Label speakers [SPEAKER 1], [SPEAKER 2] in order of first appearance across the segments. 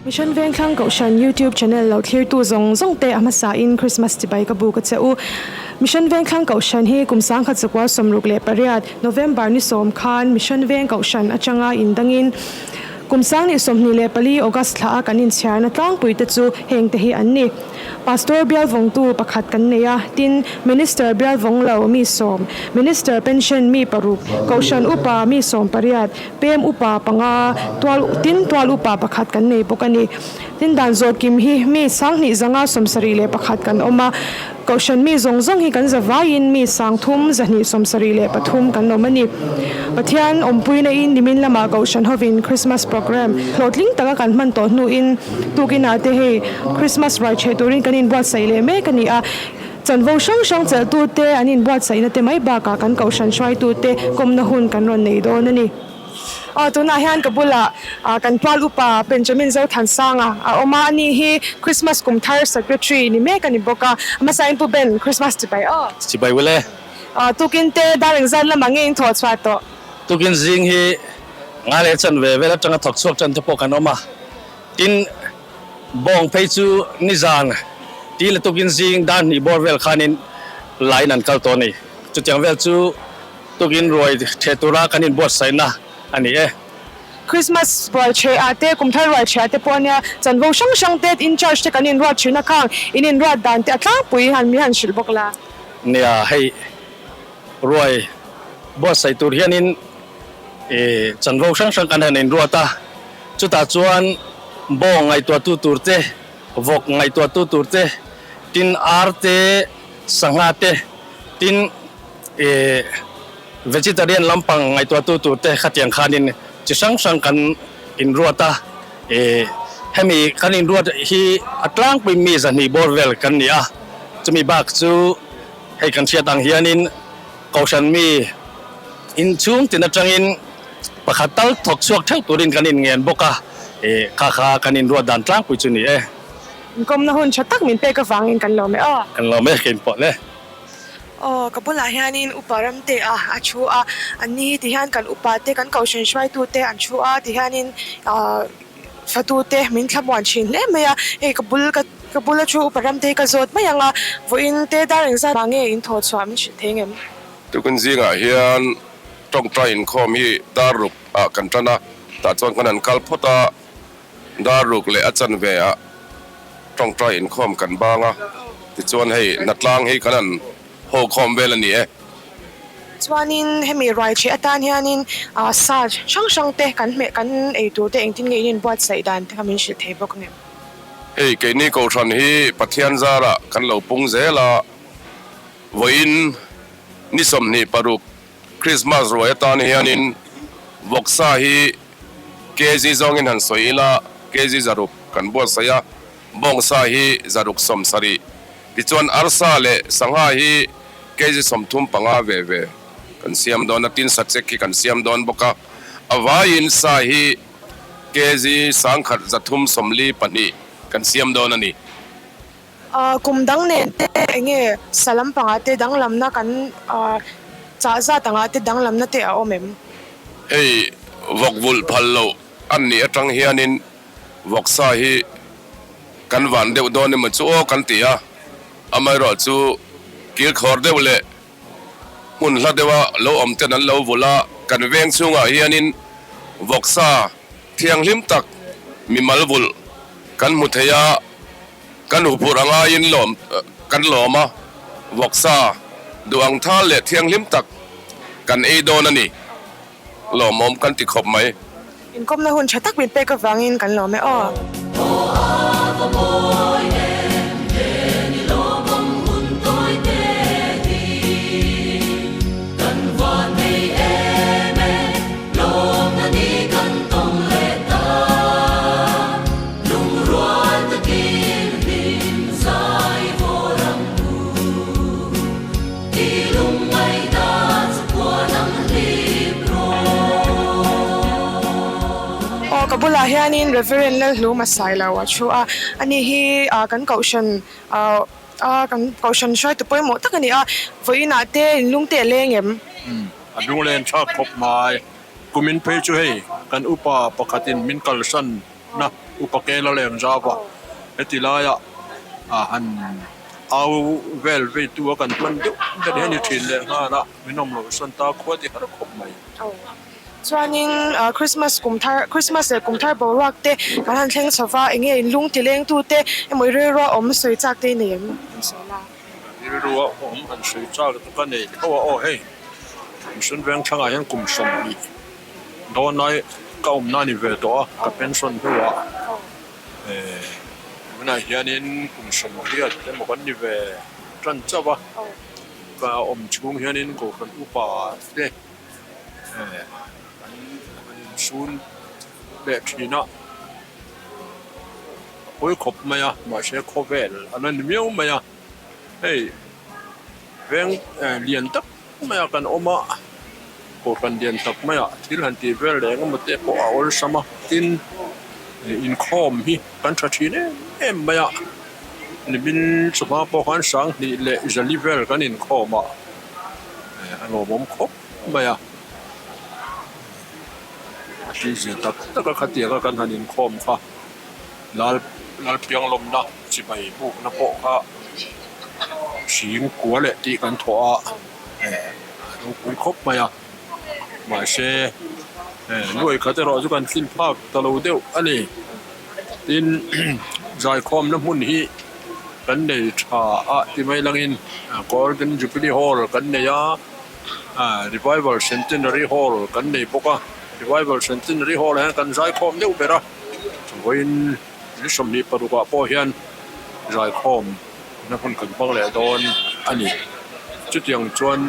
[SPEAKER 1] Mission Vengthlang Kohhran YouTube channel lo thlirtu zawng zawng te a hmasa in Christmas chibai ka buk a che u. Mission Vengthlang Kohhran hi kum 1968 November ni sawm khan Mission Veng Kohhran atanga indangin kum 2024 August thla a kan inchhiarna tlangpui te chu heng te hi an ni. Pastor bial vawngtu pakhat kan nei a, tin, Minister bial vawng lo mi sawm, Minister pension mi paruk, Kohhran upa mi sawm pariat, Pem upa panga, tual tin tual upa pakhat kan nei bawk a ni. Tin, dan zawh kim hi mi sanghnih zanga 71 kan awm a, Kohhran mi zawng zawng hi kan za vaiin mi sangthum zahnih 73 kan awm a ni. Pathian awmpuina in nimin lamah Kohhran hovin Christmas Programme hlawhtling taka kan hman tawh hnuin tukinah te hei Christmas ruai chhe turin kan inbuatsaih leh mek a ni a. Chanvo hrang hrang chelhtute an inbuatsaihna te mai bakah kan Kohhran hruaitute kawmna hun kan rawn nei dawn a ni. Aw tunah hian ka bulah kan tual upa Benjamin Zothansanga a awm a, ani hi Christmas kum thar Secretary ni mek a ni bawk a, hmasain Pu Ben Christmas chibai aw.
[SPEAKER 2] Chibai ule.
[SPEAKER 1] Tukin te dar engzat lamah nge in thawh chhuah tawh?
[SPEAKER 2] Tukin zing hi ngai leh chan ve vel atanga thawk chhuak tan te pawh kan awm a, tin bawng phei chu nizan ti leh tukin zing dar hnih bawr vel khanin line an kal tawh a ni. Chutiang vel chu Tukin ruai ṭheh tura kan inbuatsaihna a ni e.
[SPEAKER 1] Christmas ruai ṭheh ah te, kum thar ruai ṭheh ah te pawh ania chanvo hrang hrang te, in charge te kan inruat ṭhin a khang in inruat dan te a tlangpui han mi han hrilh bawk la.
[SPEAKER 2] Nia, hei ruai buatsaih tur hianin ih chanvo hrang hrang kan han inruat a, chutah chuan bawng ngaihtuahtu tur te, vawk ngaihtuahtu tur te, tin ar te, sangha te, tin Ih vegetarian lampang ngaihtuahtu turte khatiang khanin chi hrang hrang kan inruat a, ih hemi kan inruat hi a tlangpui mi zahnih bawr vel kan ni a, chumi bak chu hei kan hriat ang hianin Kohhran mi inchhung tin atangin pakhat tal thawk chhuak theuh turin kan inngen bawk a, ih kha kha kan inruat dan tlangpui chu ni e.
[SPEAKER 1] Inkawmna hun tha tak min pek avangin kan lawm e aw.
[SPEAKER 2] Kan lawm e, keipawh le.
[SPEAKER 1] Aw, ka bulah hianin upa ramte a a thu a, an ni hi tihian kan upa te, kan kohhran hruaitu te an thu a, tihianin ahh fatu te min thlamuan thin hle mai a, hei ka bul ka ka bula thu upa ramte hi ka zawt mai ang a, vawiin te dar engzat mah nge in thaw chhuah min hrilh thei ngem?
[SPEAKER 3] Tukin zingah hian tawngtai inkhawm hi dar ruk ah kan tan a, tah chuan kan han kal phawt a, Dar ruk leh a chanve ah tawngtai inkhawm kan bang a, tichuan hei hnatlang hi kan han haw khawm vel a ni e.
[SPEAKER 1] Chuanin hemi ruai chhe atan hianin sa hrang hrang te kan hmeh kan ei tur te engtin nge in inbuatsaih dan te kha min hrilh thei bawk ngem?
[SPEAKER 3] Hei keini Kohhran hi Pathian zarah kan lo pung zel a, vawiin ni 26 Krismas ruai atan hianin vawksa hi kg zawngin han sawi ila, kg 600 kan buatsaih a, bawngsa hi 170, tichuan arsa leh sangha hi kg 35 ve ve kan siam dawn a, tin sachek hi kan siam dawn bawk a, a vaiin sa hi kg 1342 kan siam dawn a ni.
[SPEAKER 1] Kum dang nen te enge sa lampangah te danglamna kan chah zat angah te danglamna te a awm em?
[SPEAKER 3] Hei vawk vulh phal loh an nih atang hianin vawksa hi kan van deuh dawn emaw chu aw kan ti a, amaherawh chu kilkhawr deuh leh hmun hla deuha lo awm ten an lo vulh a, kan veng chhungah hianin vawksa thianghlim tak mimal vulh kan hmu thei a. Kan huphurh a ngaiin lawm kan lawm a, vawksa duh ang thal leh thianghlim tak kan ei dawn a ni. Lawmawm kan ti khawp mai.
[SPEAKER 1] Inkawmna hun tha tak min pek avangin kan lawm e aw.
[SPEAKER 4] Lungrual takin hlim zai vaw ram u. I lungngaihna chu puan ang hlip rawh.
[SPEAKER 1] Aw ka bulah hianin Reverend Lalhluma Sailo a thu a, ani hi kan kohhran kan kohhran hruaitu pawimawh tak a ni a, vawiinah te inlung te a leng em?
[SPEAKER 5] A lunglen thlak khawp mai. Kumin phei chu hei kan upa pakhatin min kalsan na Upa Kela lem zau a, heti laia han au vel veitu a kan hman deuh ber hi a ni thin leh nghal a, min awm loh sawn ta khua ti har khawp mai.
[SPEAKER 1] Chuanin Christmas kum thar, Christmas leh kum thar boruak te kan han thleng chho va, eng nge in lung ti leng tu te emaw i rilrua awm sawi chak te i nei em? An sawi la.
[SPEAKER 5] Rilrua awm han sawi chak te ka nei tho a aw hei, Mission Vengthlang ah hian kum 20 dawn lai ka awmna a ni ve tawh a, ka pension hnuah tunah hianin kum 80 emaw kan ni ve tan chauh a, ka awm chhung hianin Kohhran upa te kan han insun leh thin a, a pawi khawp mai a, mahse khawvel a la ni miau mai a, hei veng lian tak mai a kan awm a, kohhran lian tak mai ah thil han tih vel reng emaw te pawh a awlsam a, tin inkhawm hi kan tha thin em em mai a, nimin chawhma pawh khan sanghnih leh zali vel kan inkhawm a, a lawmawm khawp mai a, a tihzia tak tak a khatiang a kan han inkhawm kha lal lalpianglawmna chibai bukna pawh kha hring kua leh tih kan thawh a a ropui khawp mai a mahse nuai khat erawh chu kan tlin phak ta lo deuh a ni tin zaikhawmna hmun hi kan nei tha a ti mai langin Golden Jubilee Hall kan nei a Revival Centenary Hall kan nei bawk a Revival Centenary Hall ah hian kan zaikhawm deuh ber a vawiin ni 26 ah pawh hian zaikhawm na hmun kan hmang leh dawn a ni. Chutiang chuan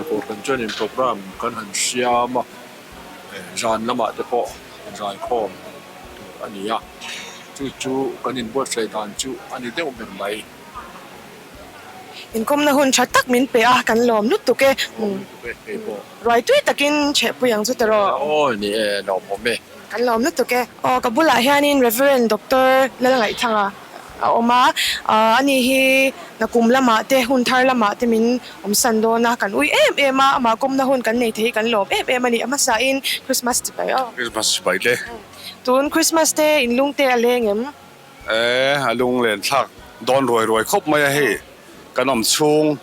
[SPEAKER 5] Kohhran chuanin programme kan han siam a, zan lamah te pawh zaikhawm tur a ni a, chu chu kan inbuatsaih dan chu a ni deuh ber mai.
[SPEAKER 1] Inkawmna hun tha tak min pe a, kan lawm lutuk e. Ruai tui takin chhehpui ang chu tiraw?
[SPEAKER 5] Aw ni e, lawmawm e.
[SPEAKER 1] Kan lawm lutuk e. Aw ka bulah hianin Reverend Doctor Lalngaihthanga a awm a, ani hi nakum lamah te hun thar lamah te min awmsan dawn a, kan ui em em a, amah kawmna hun kan nei thei hi kan lawm em em a ni. A hmasain Christmas chibai aw.
[SPEAKER 6] Christmas chibai te.
[SPEAKER 1] Tun Christmas te inlung te a leng em?
[SPEAKER 6] E, a lunglen thlak dawn ruai ruai khawp mai a hei. Kan awm chhung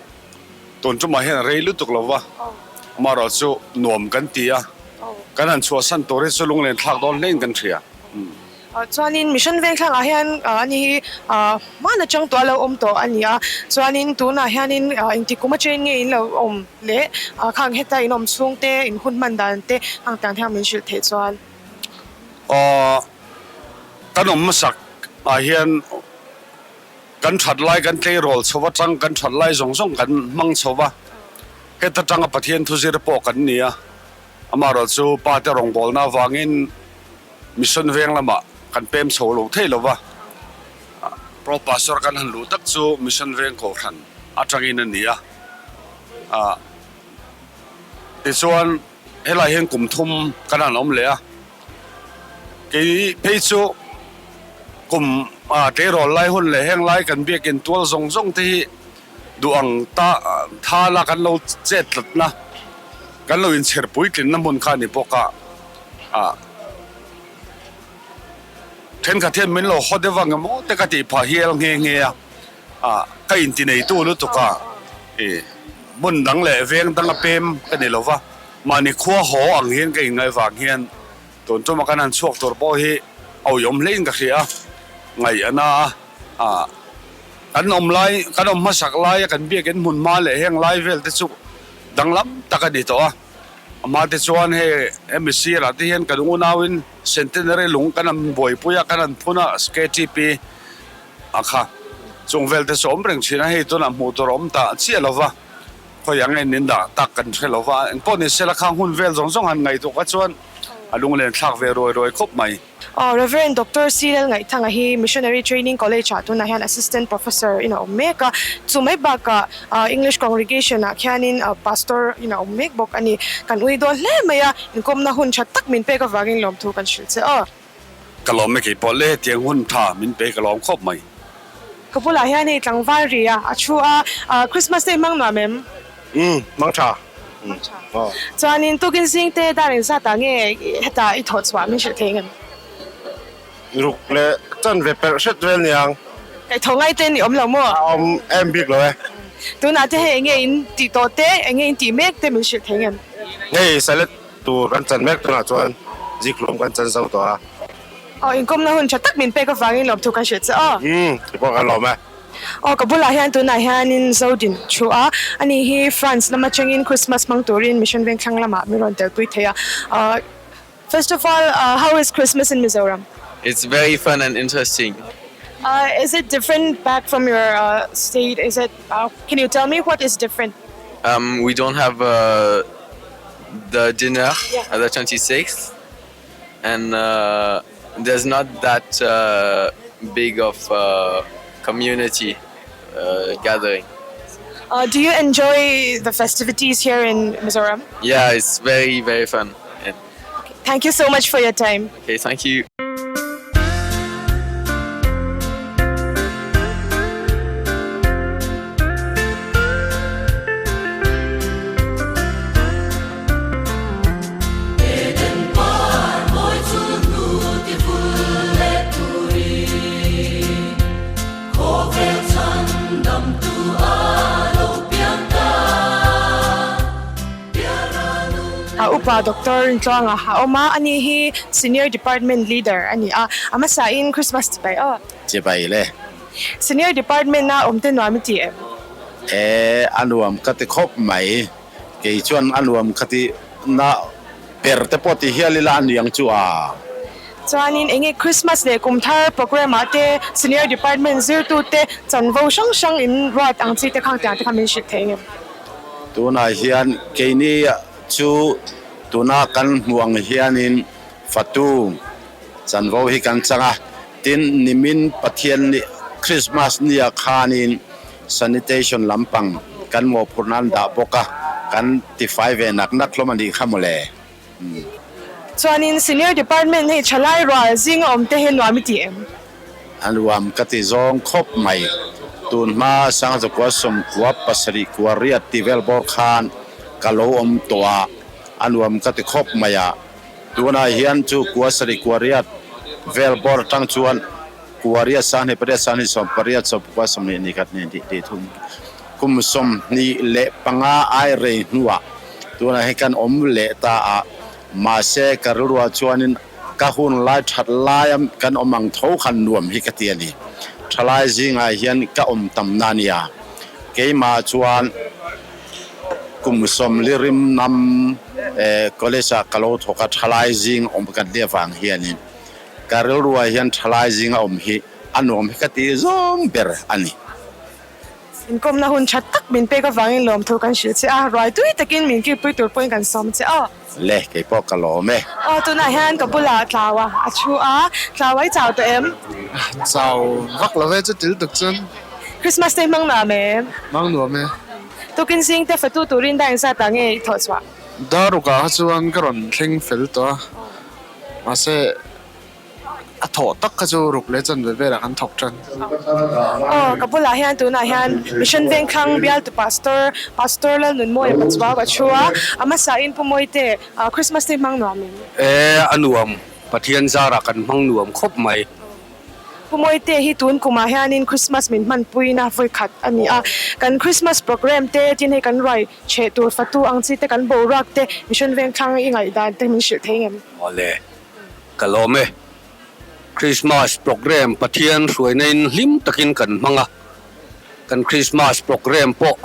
[SPEAKER 6] tun tumah hian a rei lutuk lo va, amaherawh chu nuam kan ti a, kan han chhuahsan tur hi chu lunglen thlak dawn hlein kan hria.
[SPEAKER 1] Chuanin Mission Vengthlangah hian ani hi hman atang tawh a lo awm tawh a ni a, chuanin tunah hianin engtik kum atangin nge in lo awm leh khang heta in awm chhung te, in hun hman dan te hang tan hian min hrilh theih chuan.
[SPEAKER 6] Aw, kan awm hmasak ah hian kan that lai kan tleirawl chho atang kan that lai zawng zawng kan hmang chho va, heta tanga Pathian thuzir pawh kan ni a, amaherawh chu pa te rawngbawlna avangin Mission veng lamah kan pem chho lo thei lo va, Pro Pastor kan han luh tak chu Mission veng kohhran atangin a ni a, tichuan helai hian kum thum kan han awm leh a, kei phei chu kum tleirawl lai hun leh heng lai kan biakin tual zawng zawng te hi duh ang ta thala kan lo chet tlatna kan lo inchher puitlinna hmun kha a ni bawk a. Ah thenkhat hian min lo haw deuh ang emaw te ka tih phah hial nghe nghe a, ah ka inti neitu lutuk a, ih hmun dang leh veng dang a pem ka ni lo va, mahni khua haw ang hian ka inngaih vang hian tun tuma kan han chhuak tur pawh hi a uiawm hlein ka hria a, ngaih a na a, ah kan awm lai kan awm hmasak laia kan biakin hmun hma leh heng lai vel te chu danglam tak a ni tawh a. Amah te chuan hei hemi sirah te hian kan unauin Centenary lung kan han buaipui a, kan han phun a KTP a kha chung vel te chu awm reng thin a, hei tunah hmuh tur a awm ta chiah lo va, khawi ang en in dah tak kan hre lo va, engpawh ni sela khang hun vel zawng zawng han ngaihtuah kha chuan a lunglen thlak ve ruai ruai khawp mai.
[SPEAKER 1] Aw Rev. Doctor C. Lalngaihthanga hi Missionary Training College ah tunah hian Assistant Professor in a awm mek a, chu mai bakah English Congregation ah khianin Pastor in a awm mek bawk a ni. Kan ui dawn hle mai a, inkawmna hun tha tak min pek avangin lawmthu kan hrilh che aw.
[SPEAKER 6] Ka lawm e keipawh le, hetiang hun tha min pe ka lawm khawp mai.
[SPEAKER 1] Ka bulah hian hei tlangval ri a, a thu a, Christmas te i hmang nuam em?
[SPEAKER 7] Umm, hmang tha.
[SPEAKER 1] Hmang tha. Chuanin tukin zing te dar engzat ah nge hetah i thawh chhuah min hrilh thei ngem?
[SPEAKER 7] Ruk leh chan ve perh hret vel niang.
[SPEAKER 1] Kaih tho ngai te ni awm lo maw?
[SPEAKER 7] A awm em bik lo e.
[SPEAKER 1] Tunah te hei enge in tih tawh te, enge in tih mek te min hrilh thei ngem?
[SPEAKER 7] Hei salad tur kan chan mek tunah chuan zikhlum kan chan zo tawh a.
[SPEAKER 1] Aw inkawmna hun tha tak min pek avangin lawmthu kan hrilh che aw.
[SPEAKER 7] Umm tupawh kan lawm e.
[SPEAKER 1] Aw ka bulah hian tunah hianin Zodin thu a, ani hi France lam atangin Christmas hmang turin Mission Vengthlang lamah min rawn telpui thei a. First of all, how is Christmas in Mizoram?
[SPEAKER 8] It's very fun and interesting.
[SPEAKER 1] Is it different back from your state? Is it, can you tell me what is different?
[SPEAKER 8] We don't have the dinner at the 26th and there's not that big of community gathering.
[SPEAKER 1] Do you enjoy the festivities here in Mizoram?
[SPEAKER 8] Yeah, it's very very fun.
[SPEAKER 1] Thank you so much for your time.
[SPEAKER 8] Okay, thank you.
[SPEAKER 4] Eden par mawi chu hnu ti vul leh turin khawvel chhan damtu a lo piang ta.
[SPEAKER 1] A upa Doctor Rintluanga a awm a, ani hi Senior Department Leader a ni a, a hmasain Christmas chibai aw.
[SPEAKER 9] Chibai le.
[SPEAKER 1] Senior Department a awm te nuam i ti em?
[SPEAKER 9] E, a nuam ka ti khawp mai. Kei chuan a nuam ka ti na ber te pawh ti hial ila a niang chu a.
[SPEAKER 1] Chuanin enge Christmas leh kum thar program ah te Senior Department zirtu te chanvo hrang hrang in ruat ang chi te khang tiang te kha min hrilh thei ngem?
[SPEAKER 9] Tunah hian keini chu tuna kan hmuh ang hianin fatu chanvo hi kan chang a, tin nimin Pathian ni Christmas nia khanin sanitation lampang kan mawhphurh nan dah bawk a, kan tifai ve nak nak hlawm a nih kha mawle.
[SPEAKER 1] Chuanin Senior Department hei thalai rual zinga awm te hi nuam i ti em?
[SPEAKER 9] A nuam ka ti zawng khawp mai. Tun hma Sangzakua sawmkua pasarih kua riat ti vel bawr khan ka lo awm tawh a, a nuam ka ti khawp mai a. Tunah hian chu kua sarih kua riat vel bawr atang chuan kua riat sanghnih pariat sanghnih sawmpariat sawmpakua sawmhnih nikhat hnih hnih tih thum kum 25 ai rei hnuah tunah hi kan awm leh ta a, mahse ka rilruah chuanin ka hun lai that laia kan awm ang tho khan nuam hi ka ti a ni. Thalai zingah hian ka awm tam na nia, keimah chuan kum 90 nam college ah ka lo thawk a, thalai zing awm kan nih avang hianin ka rilruah hian thalai zinga awm hi a nuam hi ka ti zawng ber a ni.
[SPEAKER 1] Inkawmna hun tha tak min pek avangin lawmthu kan hrilh che a, ruai tui takin min kilpui tur pawhin kan sawm che a.
[SPEAKER 9] Le, kei pawh ka lawm e.
[SPEAKER 1] Aw, tunah hian ka bulah Tlaua a thu a, Tlaua i chau tawh em?
[SPEAKER 10] Chau vak lo ve chu til tuk chuan.
[SPEAKER 1] Christmas te hi hmang nuam em?
[SPEAKER 10] Hmang nuam e.
[SPEAKER 1] Tukin zing te fatu turin dar engzat ah nge i thawh chhuah?
[SPEAKER 10] Dar rukah kha chuan ka rawn thleng fel tawh a, mahse A thawh tak kha chu ruk leh chanve velah kan thawk tan.
[SPEAKER 1] Aw, ka bulah hian tunah hian Mission Vengthlang bialtu Pastor, Pastor Lalnunmawia Pachuau a thu a, a hmasain Pu Mawite, Christmas te hi hmang nuam em?
[SPEAKER 11] E, a nuam, Pathian zarah kan hmang nuam khawp mai.
[SPEAKER 1] Pu Mawite hi tun kumah hianin Christmas min hmanpuina vawikhat a ni a, kan Christmas program te tin hei kan ruai cheh tur fatu ang chi te kan boruak te Mission Vengthlang i ngaihdan te min hrilh thei ngem?
[SPEAKER 11] Awle. Ka lawm e. Christmas program Pathian hruaina in hlim takin kan hmang a, kan Christmas program pawh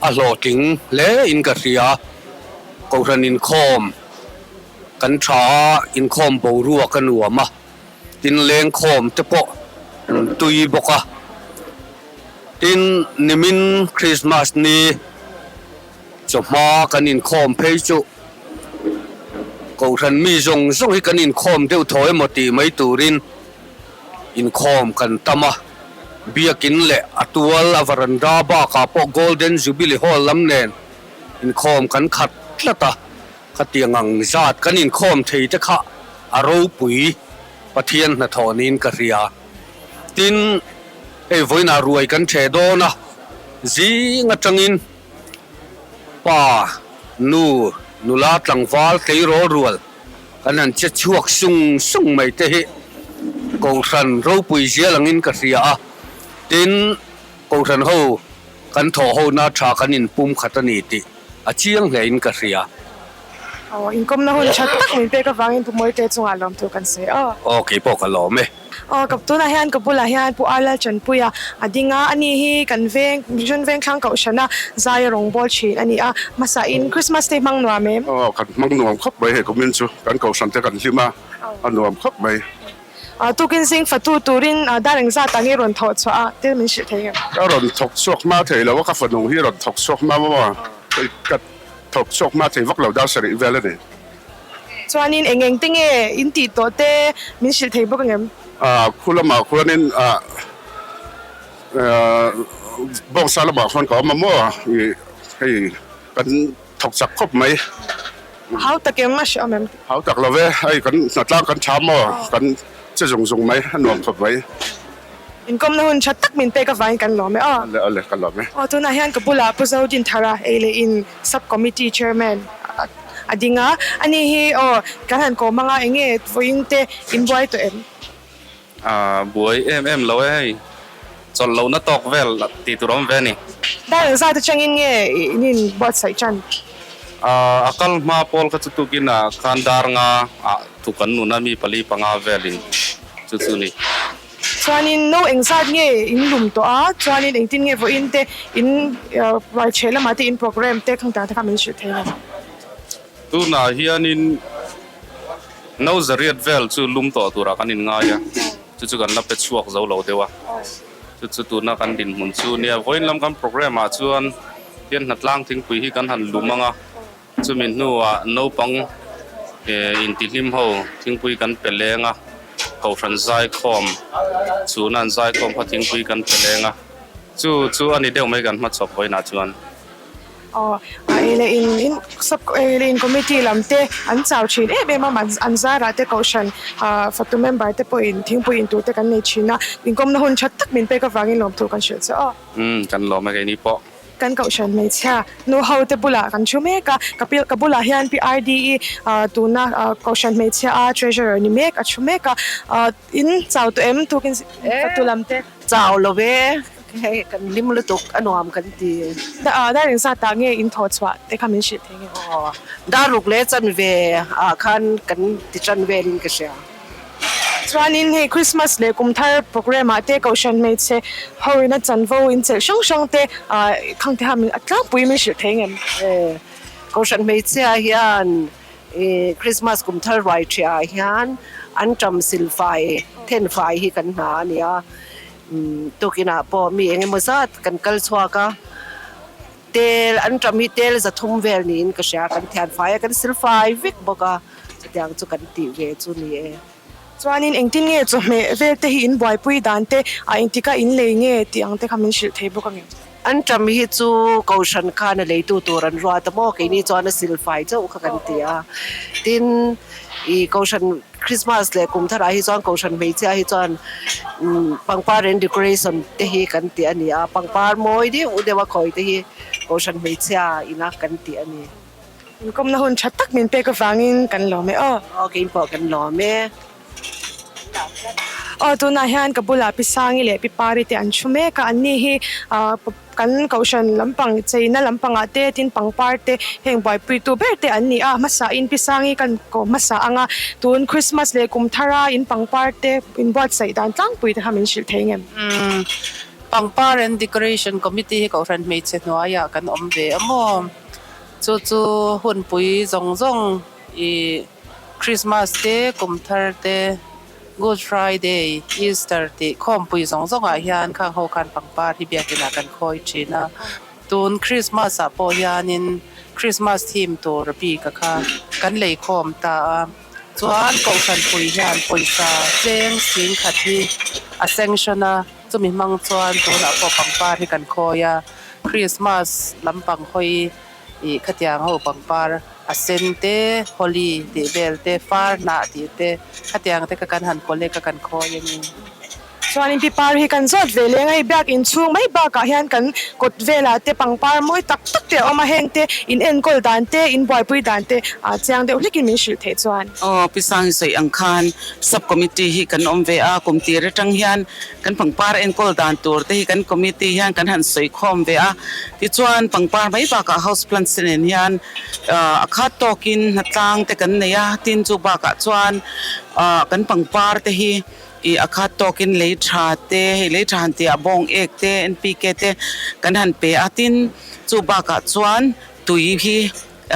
[SPEAKER 11] a hlawhtling hle in ka hria. Kohhran inkhawm kan tha a, inkhawm boruak a nuam a, tin lengkhawm te pawh an tui bawk a. Tin, nimin Christmas ni Chawhma kan inkhawm phei chu Kohhran mi zawng zawng hi kan inkhawm deuh thaw emaw tih mai turin inkhawm kan tam a, Biakin leh a tual a varanda bakah pawh Golden Jubilee Hall lam nen inkhawm kan khat tlat a, khatiang ang zat kan inkhawm thei te kha a ropui Pathian hnathawh niin ka hria. Tin, hei vawiinah ruai kan ṭheh dawn a, zing aṭangin Pa, nu, nula tlangval tleirawl rual kan han che chhuak sung sung mai te hi Kohhran ropui zial angin ka hria a, tin, Kohhran ho kan thawh hona tha kan inpum khat a ni tih a chiang hlein ka hria.
[SPEAKER 1] Aw, inkawmna hun tha tak min pek avangin Pu Mawite chungah lawmthu kan sawi aw.
[SPEAKER 11] Aw, kei pawh ka lawm e.
[SPEAKER 1] Aw, ka tunah hian ka bulah hian Pu Arlal Chanpuia a ding a, ani hi kan veng, Mission Vengthlang Kohhrana zaia rawngbawl thin a ni a, hmasain Christmas te hmang nuam em?
[SPEAKER 12] Aw, kan hmang nuam khawp mai hei kumin chu, kan Kohhran te kan hlim a, a nuam khawp mai.
[SPEAKER 1] Tukin zing fatu turin dar engzat ah nge rawn thawh chhuah a tel min hrilh thei em?
[SPEAKER 12] Ka rawn thawk chhuak hma thei lo a, ka fanung hi rawn thawk chhuak hma maw a, ka thawk chhuak hma thei vak lo dar sarih vel a ni.
[SPEAKER 1] Chuanin eng eng te nge in tih tawh te min hrilh thei bawk angem?
[SPEAKER 12] Khu lamah khuanin bawngsa lamah khuan ka awm a maw hei kan Thawk chak khawp mai.
[SPEAKER 1] Hau tak em a hre awm em?
[SPEAKER 12] Hau tak lo ve, hei kan hnatlang kan tha maw, kan che zung zung mai, a nuam khawp mai.
[SPEAKER 1] Inkawmna hun tha tak min pek avangin kan lawm e aw.
[SPEAKER 12] Ale ale, ka lawm e.
[SPEAKER 1] Aw tunah hian ka bulah Pu Zodinthara ei leh in Sub Committee Chairman a ding a, ani hi aw kan han kawm anga eng nge vawiin te in buai tawh em?
[SPEAKER 13] A buai em em lo e hei, chawlh lohna tawk vel tih tur a awm ve a ni.
[SPEAKER 1] Dar engzat atangin nge in in buatsaih tan?
[SPEAKER 13] A kal hma pawl kha chu tukin ah khan dar nga ah thuk an nun a, mi pali panga velin chu chu ni.
[SPEAKER 1] Chuanin no engzat nge in lum tawh a, chuanin engtin nge vawiin te in rualchheh lamah te in program te khang tang te kha min hrilh thei lo.
[SPEAKER 13] Tunah hianin no zariat vel chu lum tawh turah kan inngai a, chu chu kan la pe chhuak zo lo deuh a, chu chu tuna kan dinhmun chu nia. Vawiin lam kan programme ah chuan hian hnatlang thingpui hi kan han lum ang a, chumi hnuah naupang intihlim ho thingpui kan pe leng a, kohhran zaikhawm chhuna an zaikhawm kha thingpui kan pe leng a, chu chu a ni deuh mai kan hmachhawp vawiinah chuan.
[SPEAKER 1] Aw, a ei leh in in sub ei leh in committee lam te an chau thin em em a, an zarah te kohhran ah fatu member te pawhin thingpui in tur te kan nei thin a, inkawmna hun tha tak min pek avangin lawmthu kan hrilh che aw.
[SPEAKER 13] Umm, kan lawm e keini pawh.
[SPEAKER 1] Kan kohhran hmeichhia nu ho te bulah kan thu mek a, ka pi ka bulah hian PRDE ah tuna kohhran hmeichhia a treasurer ni mek a thu mek a, ah in chau tawh em tukin fatu lam te.
[SPEAKER 14] Chau lo e. Hei kan hlim lutuk a nuam kan ti.
[SPEAKER 1] Dar engzat ah nge in thawh chhuah te kha min hrilh thei nge?
[SPEAKER 14] Aw, dar ruk leh chanve ah khan kan ti tan velin ka hria.
[SPEAKER 1] Chuanin hei Christmas leh kum thar programme ah te Kohhran hmeichhe ho ina chanvo in chelh hrang hrang te khang te kha min a tlangpui min hrilh thei ngem?
[SPEAKER 14] Kohhran hmeichhia hian Christmas kum thar ruai ṭhiah ah hian an ṭam silfai thenfai hi kan hna a nia. Tukinah pawh mi eng emaw zat kan kal chhuak a, tel an ṭam hi tel zathum vel niin ka hria, kan thian fai a, kan sil fai vek bawk a, chutiang chu kan tih ve chu ni e.
[SPEAKER 1] Chuanin engtin nge chawhmeh vel te hi in buaipui dan te, a engtika in lei nge tih ang te kha min hrilh thei bawk a nge?
[SPEAKER 14] An ṭam hi chu Kohhran khan a leitu tur an ruat a maw? Keini chuan a sil fai chauh kha kan ti a. Tin, i Kohhran Christmas leh kum tharah hi chuan Kohhran hmeichhia hi chuan pangpar and decoration te hi kan ti a ni a. Pangpar mawi deuh deuh a khawi te hi Kohhran hmeichhia ina kan ti a ni.
[SPEAKER 1] Inkawmna hun tha tak min pek avangin kan lawm e aw.
[SPEAKER 14] Aw, kein pawh kan lawm e.
[SPEAKER 1] Aw tunah hian ka bulah Pi Sangi leh Pi Pari te an thu mek a, anni hi kan kohhran lampang cheina lampangah te tin pangpar te heng buaipuitu ber te an ni a, hmasain Pi Sangi kan kawh hmasa ang a, tun Christmas leh kum thara in pangpar te inbuatsaih dan tlangpui te kha min hrilh thei ngem?
[SPEAKER 15] Umm pangpar and decoration committee hi kohhran hmeichhe hnuaiah kan awm ve a maw? Chu chu hunpui zawng zawng ih. Christmas te, kum thar te, Good Friday, Easter tih khawmpui zawng zawngah hian khang ho khan pangpar hi biakinah kan khawi thin a. Tun Christmas ah pawh hianin Christmas theme tur bik a kha kan lei khawm ta a. Chuan Kohhran pui hian pawisa cheng sing khat hi a sanction a, chumi hmang chuan tunah pawh pangpar hi kan khawi a. Christmas lampang hawi Ih khatiang ho pangpar a sen te, Holi tih vel te, far hnah tih te, khatiang te kha kan han collect a kan khawi a ni.
[SPEAKER 1] Chuanin pi par hi kan zawt ve leng a, hei biakin chhung mai bakah hian kan kawt velah te pangpar mawi tak tak te a awm a, heng te in enkawl dan te, in buaipui dan te ah chiang deuh hlekin min hrilh theih chuan.
[SPEAKER 16] Aw, Pi Sangi sawi ang khan sub committee hi kan awm ve a, kum tir atang hian kan pangpar enkawl dan tur te hi kan committee hian kan han sawi khawm ve a, tichuan pangpar mai bakah house plants te nen hian a khat tawkin hnatlang te kan nei a, tin chu bakah chuan kan pangpar te hi ih a khat tawkin lei tha te, hei lei tha han tih ah bawng ek te, NPK te kan han pe a, tin chu bakah chuan tui hi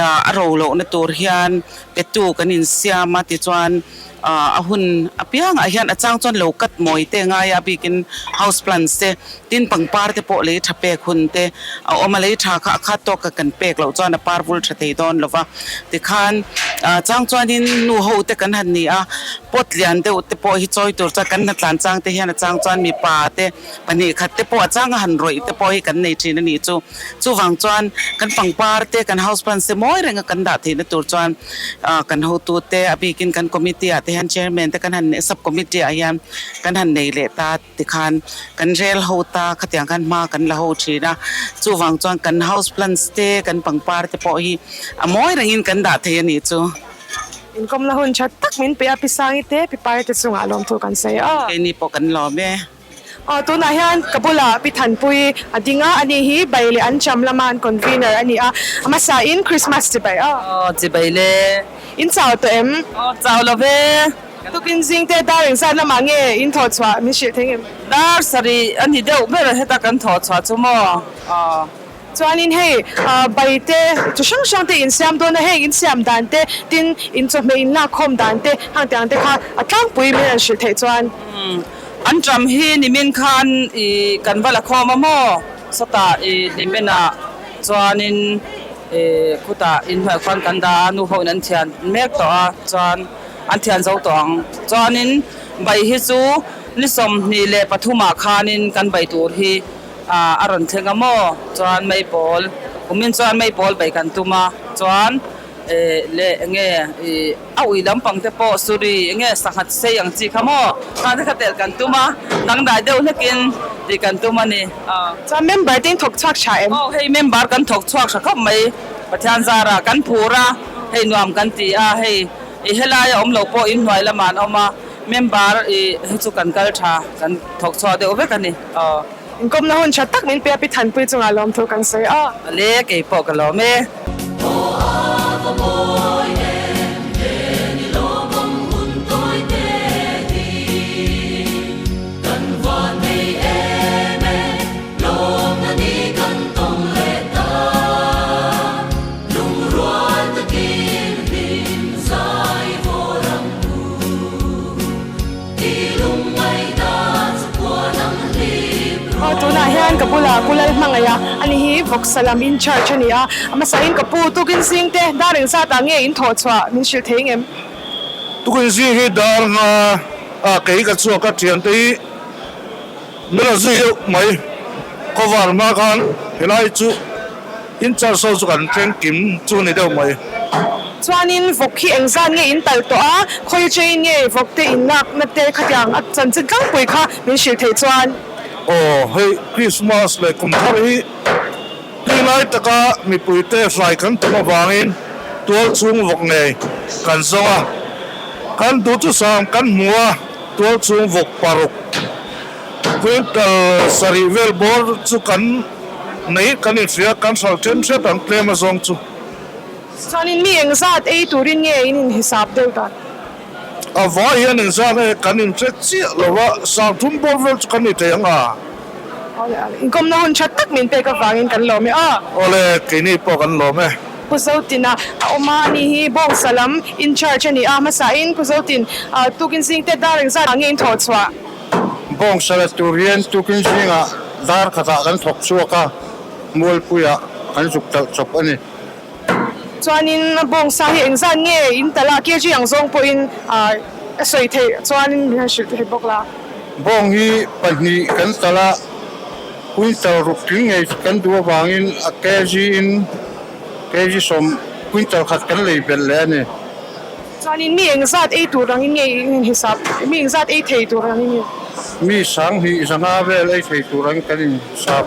[SPEAKER 16] A ro lohna tur hian petu kan insiam a, tichuan a hun apiangah hian a chang chuan lo cut mawi te ngai a, bikin house plants te, tin pangpar te pawh lei tha pek hun te a awm a, lei tha kha a khat tawk a kan pek loh chuan a par vul tha thei dawn lo va, tikhan a chang chuanin nu ho te kan han ni a, pot lian deuh te pawh hi chawi tur chuan kan hnatlan chang te hian a chang chuan mipa te Pahnih khat te pawh a chang a han rawih te pawh hi kan nei thin a nih chu. Chuvang chuan kan pangpar te, kan house plants te mawi renga kan dah theihna tur chuan kan hotu te a bikin kan committee ah te hian chairman te kan han sub committee ah hian kan han nei leh ta tikhan kan rel ho ta khatiang khan hma kan la ho thin a. Chuvang chuan kan house plants te, kan pangpar te pawh hi a mawi rengin kan dah thei a nih chu.
[SPEAKER 1] Inkawmna hun tha tak min pe a, Pi Sangi te, Pi Pari te chungah lawmthu kan sawi a.
[SPEAKER 16] Keini pawh kan lawm e.
[SPEAKER 1] Aw tunah hian ka bulah Pi Thanpui a ding a, ani hi bai leh an cham lama an convener a ni a, a hmasa in Christmas chibai a.
[SPEAKER 15] Aw chibai le.
[SPEAKER 1] In chau tawh em?
[SPEAKER 15] Aw chau lo ve.
[SPEAKER 1] Tukin zing te dar engzat lamah nge in thawh chhuah min hrilh thei em?
[SPEAKER 15] Dar sarih a ni deuh ber heta kan thawh chhuah chu maw? Aw.
[SPEAKER 1] Chuanin hei bai te chi hrang hrang te in siam dawn a, heng in siam dan te tin in chawhmeh in lak khawm dan te hang tiang te kha a tlangpui min an hrilh theih chuan.
[SPEAKER 15] An ṭam hi nimin khan i kan va la khawm a maw? Sawtah i hlimenah chuanin i khutah inhnuai khuan kan dah a, nu hoin an thian mek tawh a, chuan an thian zo tawh ang. Chuanin bai hi chu ni 23 ah khanin kan bai tur hi a rawn thleng a maw? Chuan meipawl, kumin chuan meipawl bai kan tum a, chuan leh enge i. A ui lampang te pawh suri enge sangha sei ang chi kha maw khang te kha telh kan tum a, dangdai deuh hlekin tih kan tum a ni.
[SPEAKER 1] Chuan member te in thawk chhuak tha em?
[SPEAKER 15] Aw hei member kan thawk chhuak tha khawp mai, Pathian zarah kan phur a, hei nuam kan ti a, hei i helai a awm lo pawh inhnuai lamah an awm a, member i hi chu kan kal tha, kan thawk chhuak deuh vek a ni. Aw.
[SPEAKER 1] Inkawmna hun tha tak min pe a, Pi Thanpui chungah lawmthu kan sawi a.
[SPEAKER 15] Le, kei pawh ka lawm e.
[SPEAKER 1] Aw tunah hian ka bulah Pu Lalhmangaih a, ani hi Vawksa lam in charge a ni a, a hmasain ka pu tukin zing te dar eng zatah nge in thawh chhuah min hrilh thei ngem?
[SPEAKER 6] Tukin zing hi dar nga a kei ka chhuak a thiante hi min rawn zui deuh mai, khawvar hma khan helai chu In charge ho chu kan thleng kim chu ni deuh mai.
[SPEAKER 1] Chuanin vawk hi engzat nge in talh tawh a, khawi chain nge vawk te in lakna te khatiang a chanchin tlangpui kha min hrilh theih chuan.
[SPEAKER 6] Aw hei Christmas leh kum thar hi tui lai taka mipui te hlai kan tum avangin tual chhung vawk ngei kan zawng a, kan duh chu sang kan hmu a, tual chhung vawk paruk quintal sarih vel bawr chu kan Nei kan inhria, kan hralh then hret ang tlem a zawng chu.
[SPEAKER 1] Chuanin mi engzat ei turin nge in inhisap deuh dan?
[SPEAKER 6] A vai hian engzat nge kan inhre chiah lo a, sangthum bawr vel chu kan ni thei ang a.
[SPEAKER 1] Awle awle, inkawmna hun tha tak min pek avangin kan lawm e aw.
[SPEAKER 6] Awle, keini pawh kan lawm e.
[SPEAKER 1] Pu Zotina a awm a, ani hi Bawngsa lam in charge a ni a, hmasain Pu Zotin tukin zing te dar engzat ah nge in thawh chhuah?
[SPEAKER 17] Bawngsa la tur hian tukin zingah dar khatah kan thawk chhuak a, Mualpuiah kan zuk talh chawp a ni.
[SPEAKER 1] Chuanin bawngsa hi engzat nge in talh a, kg ang zawng pawhin a sawi theih chuanin min han hrilh thei bawk la.
[SPEAKER 17] Bawng hi pahnih kan talh a, quintal ruk tling ngei kan duh avangin a kg in kg sawm quintal khat kan lei belh leh a ni.
[SPEAKER 1] Chuanin mi engzat ei tur angin nge in inhisap? Mi engzat ei thei tur angin nge?
[SPEAKER 17] Mi 2500 vel ei thei tur ang kan in sa.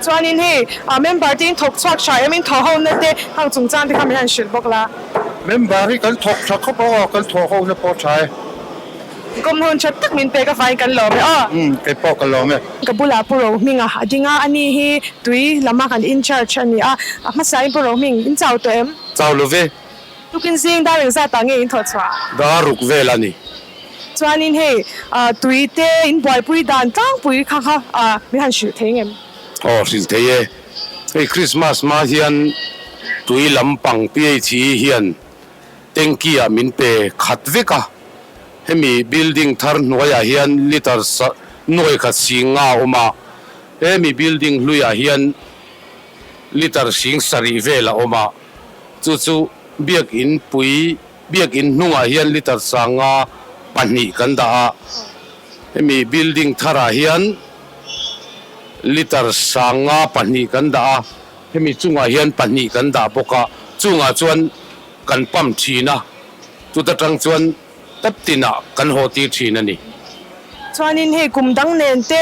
[SPEAKER 1] Chuanin hei member te in thawk chhuak tha em in thawh ho na te hang chungchang te kha min han hrilh bawk la.
[SPEAKER 17] Member hi kan thawk tha khawp a aw, kan thawh ho na pawh tha e.
[SPEAKER 1] Kum hun tha tak min pek avangin kan lawm e aw.
[SPEAKER 17] Umm kei pawh ka lawm e.
[SPEAKER 1] Ka bulah Pu Rohminga a ding a, ani hi tui lama kan in charge a ni a, a hmasain Pu Rohming in chau tawh em?
[SPEAKER 11] Chau lo ve.
[SPEAKER 1] Tukin zing dar engzat ah nge in thawh chhuah?
[SPEAKER 11] Dar ruk vel a ni.
[SPEAKER 1] Chuanin hei tui te in buaipui dan tlangpui kha kha min han hrilh thei ngem?
[SPEAKER 11] Aw hrilh thei e. Hei Christmas hma hian tui lampang PHE hian Tanky ah min pe khat vek a, hemi building thar hnuaiah hian litre nuai khat sing nga a awm a, hemi building hluiah hian litre sing sarih vel a awm a, chu chu biakin pui biakin hnungah hian litre sanga pahnih kan dah a, hemi building tharah hian litre sanga pahnih kan dah a. Hemi chungah hian pahnih kan dah bawk a, chungah chuan kan pump thin a, chuta tang chuan tap tinah kan haw tir thin a ni.
[SPEAKER 1] Chuanin hei kum dang nen te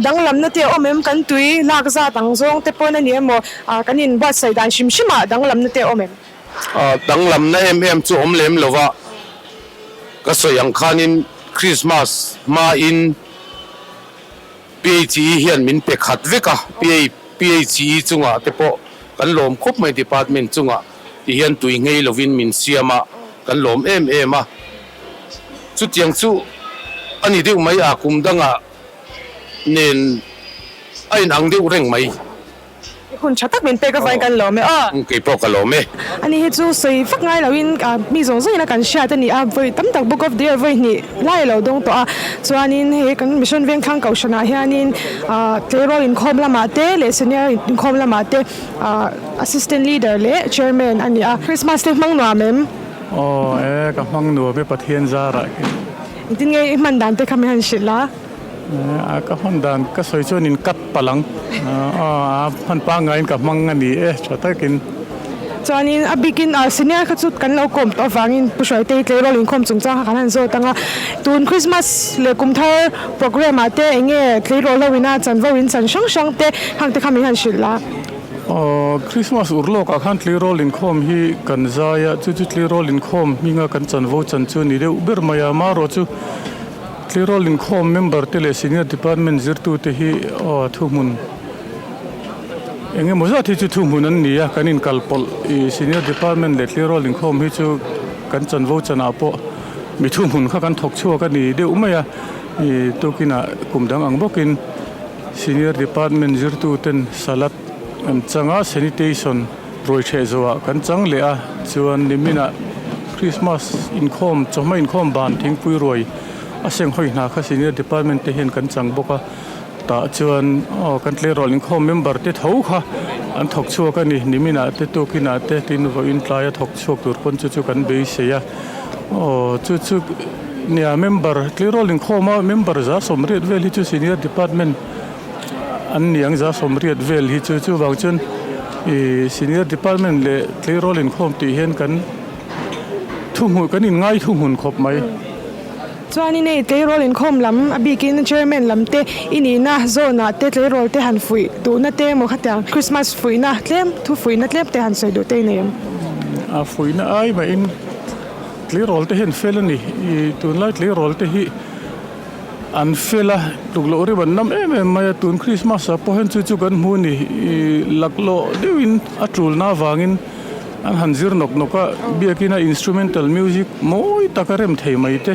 [SPEAKER 1] danglamna te a awm em? Kan tui lak zat ang zawng te pawn a ni emaw kan inbuatsaih dan hrim hrimah danglamna te a awm em?
[SPEAKER 11] Danglamna em em chu awm lem lo va, ka sawi ang khanin Christmas hmain PHE hian min pe khat vek a, PHE chungah te pawh kan lawm khawp mai department chungah ti hian tui nghei lovin min siam a, kan lawm em em a. Chutiang chu a ni deuh mai a, kum dangah nen a inang deuh reng mai.
[SPEAKER 1] I hun tha tak min pek avangin kan lawm e aw.
[SPEAKER 11] Kei pawh ka lawm e.
[SPEAKER 1] Ani hi chu sawi vak ngai loin mi zawng zawngin a kan hriat a ni a, vawi tam tak Book of the Year vawi hnih lai a lo dawng tawh a. Chuanin hei kan Mission Vengthlang Kohhranah hianin tleirawl inkhawm lamah te leh senior inkhawm lamah te Assistant Leader leh Chairman a ni a. Christmas te hmang nuam em?
[SPEAKER 18] Aw e, ka hmang nuam e Pathian zarah khi.
[SPEAKER 1] Engtin nge i hman dan te kha min han hrilh a?
[SPEAKER 18] A ka hman dan ka sawi chuan in cut palh ang. A hman pangaiin ka hmang a ni e tha takin.
[SPEAKER 1] Chuanin a bikin senior kha chu kan lo kawm tawh avangin Pu Hruaitei tleirawl inkhawm chungchang kha kan han zawt ang a. Tun Christmas leh kum thar programme ah te eng nge tleirawl ho ina chanvo in chan hrang hrang te hang te kha min han hrilh a.
[SPEAKER 18] Aw Christmas ur lawkah khan tleirawl inkhawm hi kan zai a, chu chu tleirawl inkhawm hminga kan chanvo chan chu a ni deuh ber mai a, amaherawh chu Tleirawl inkhawm member te leh senior department zirtute hi aw thuhmun eng emaw zat hi chu thuhmun an ni a, kan inkalpawlh ih senior department leh tleirawl inkhawm hi chu kan chanvo chanah pawh mi thuhmun kha kan thawk chhuak a ni deuh mai a, ih tukinah kum dang ang bawkin senior department zirtuten salad an chang a, sanitation ruaitheh zawhah kan chang leh a, chuan niminah Christmas inkhawm chawhma inkhawm ban thingpui ruai A seng hawi hna kha senior department te hian kan chang bawk a, tah chuan aw kan tleirawl inkhawm member te tho kha an thawk chhuak a ni, niminah te tukinah te tin vawiin tlaia thawk chhuak tur pawn chu chu kan beisei a, aw chu chu nia member tleirawl inkhawm a member za 80 vel hi chu senior department an ni ang za 80 vel hi chu chuvang chuan ih senior department leh tleirawl inkhawm tih hian kan Thuhmun kan inngai thuhmun khawp mai.
[SPEAKER 1] Chuanin hei tleirawl inkhawm lam a bikin chairman lam te i nihna zawnah te tleirawl te han fuih duhna te emaw khatiang Christmas fuihna tlem thu fuihna tlem te han sawi duh te i nei em?
[SPEAKER 18] A fuihna ai mahin tleirawl te hian fel a ni. I tunlai tleirawl te hi an fel a, tluk loh reuh an nam em em mai a, tun Christmas ah pawh hian chu chu kan hmu a ni. I laklawh deuhin a tulna avangin An han zir nawk nawk a, biakina instrumental music mawi tak a rem thei mai te.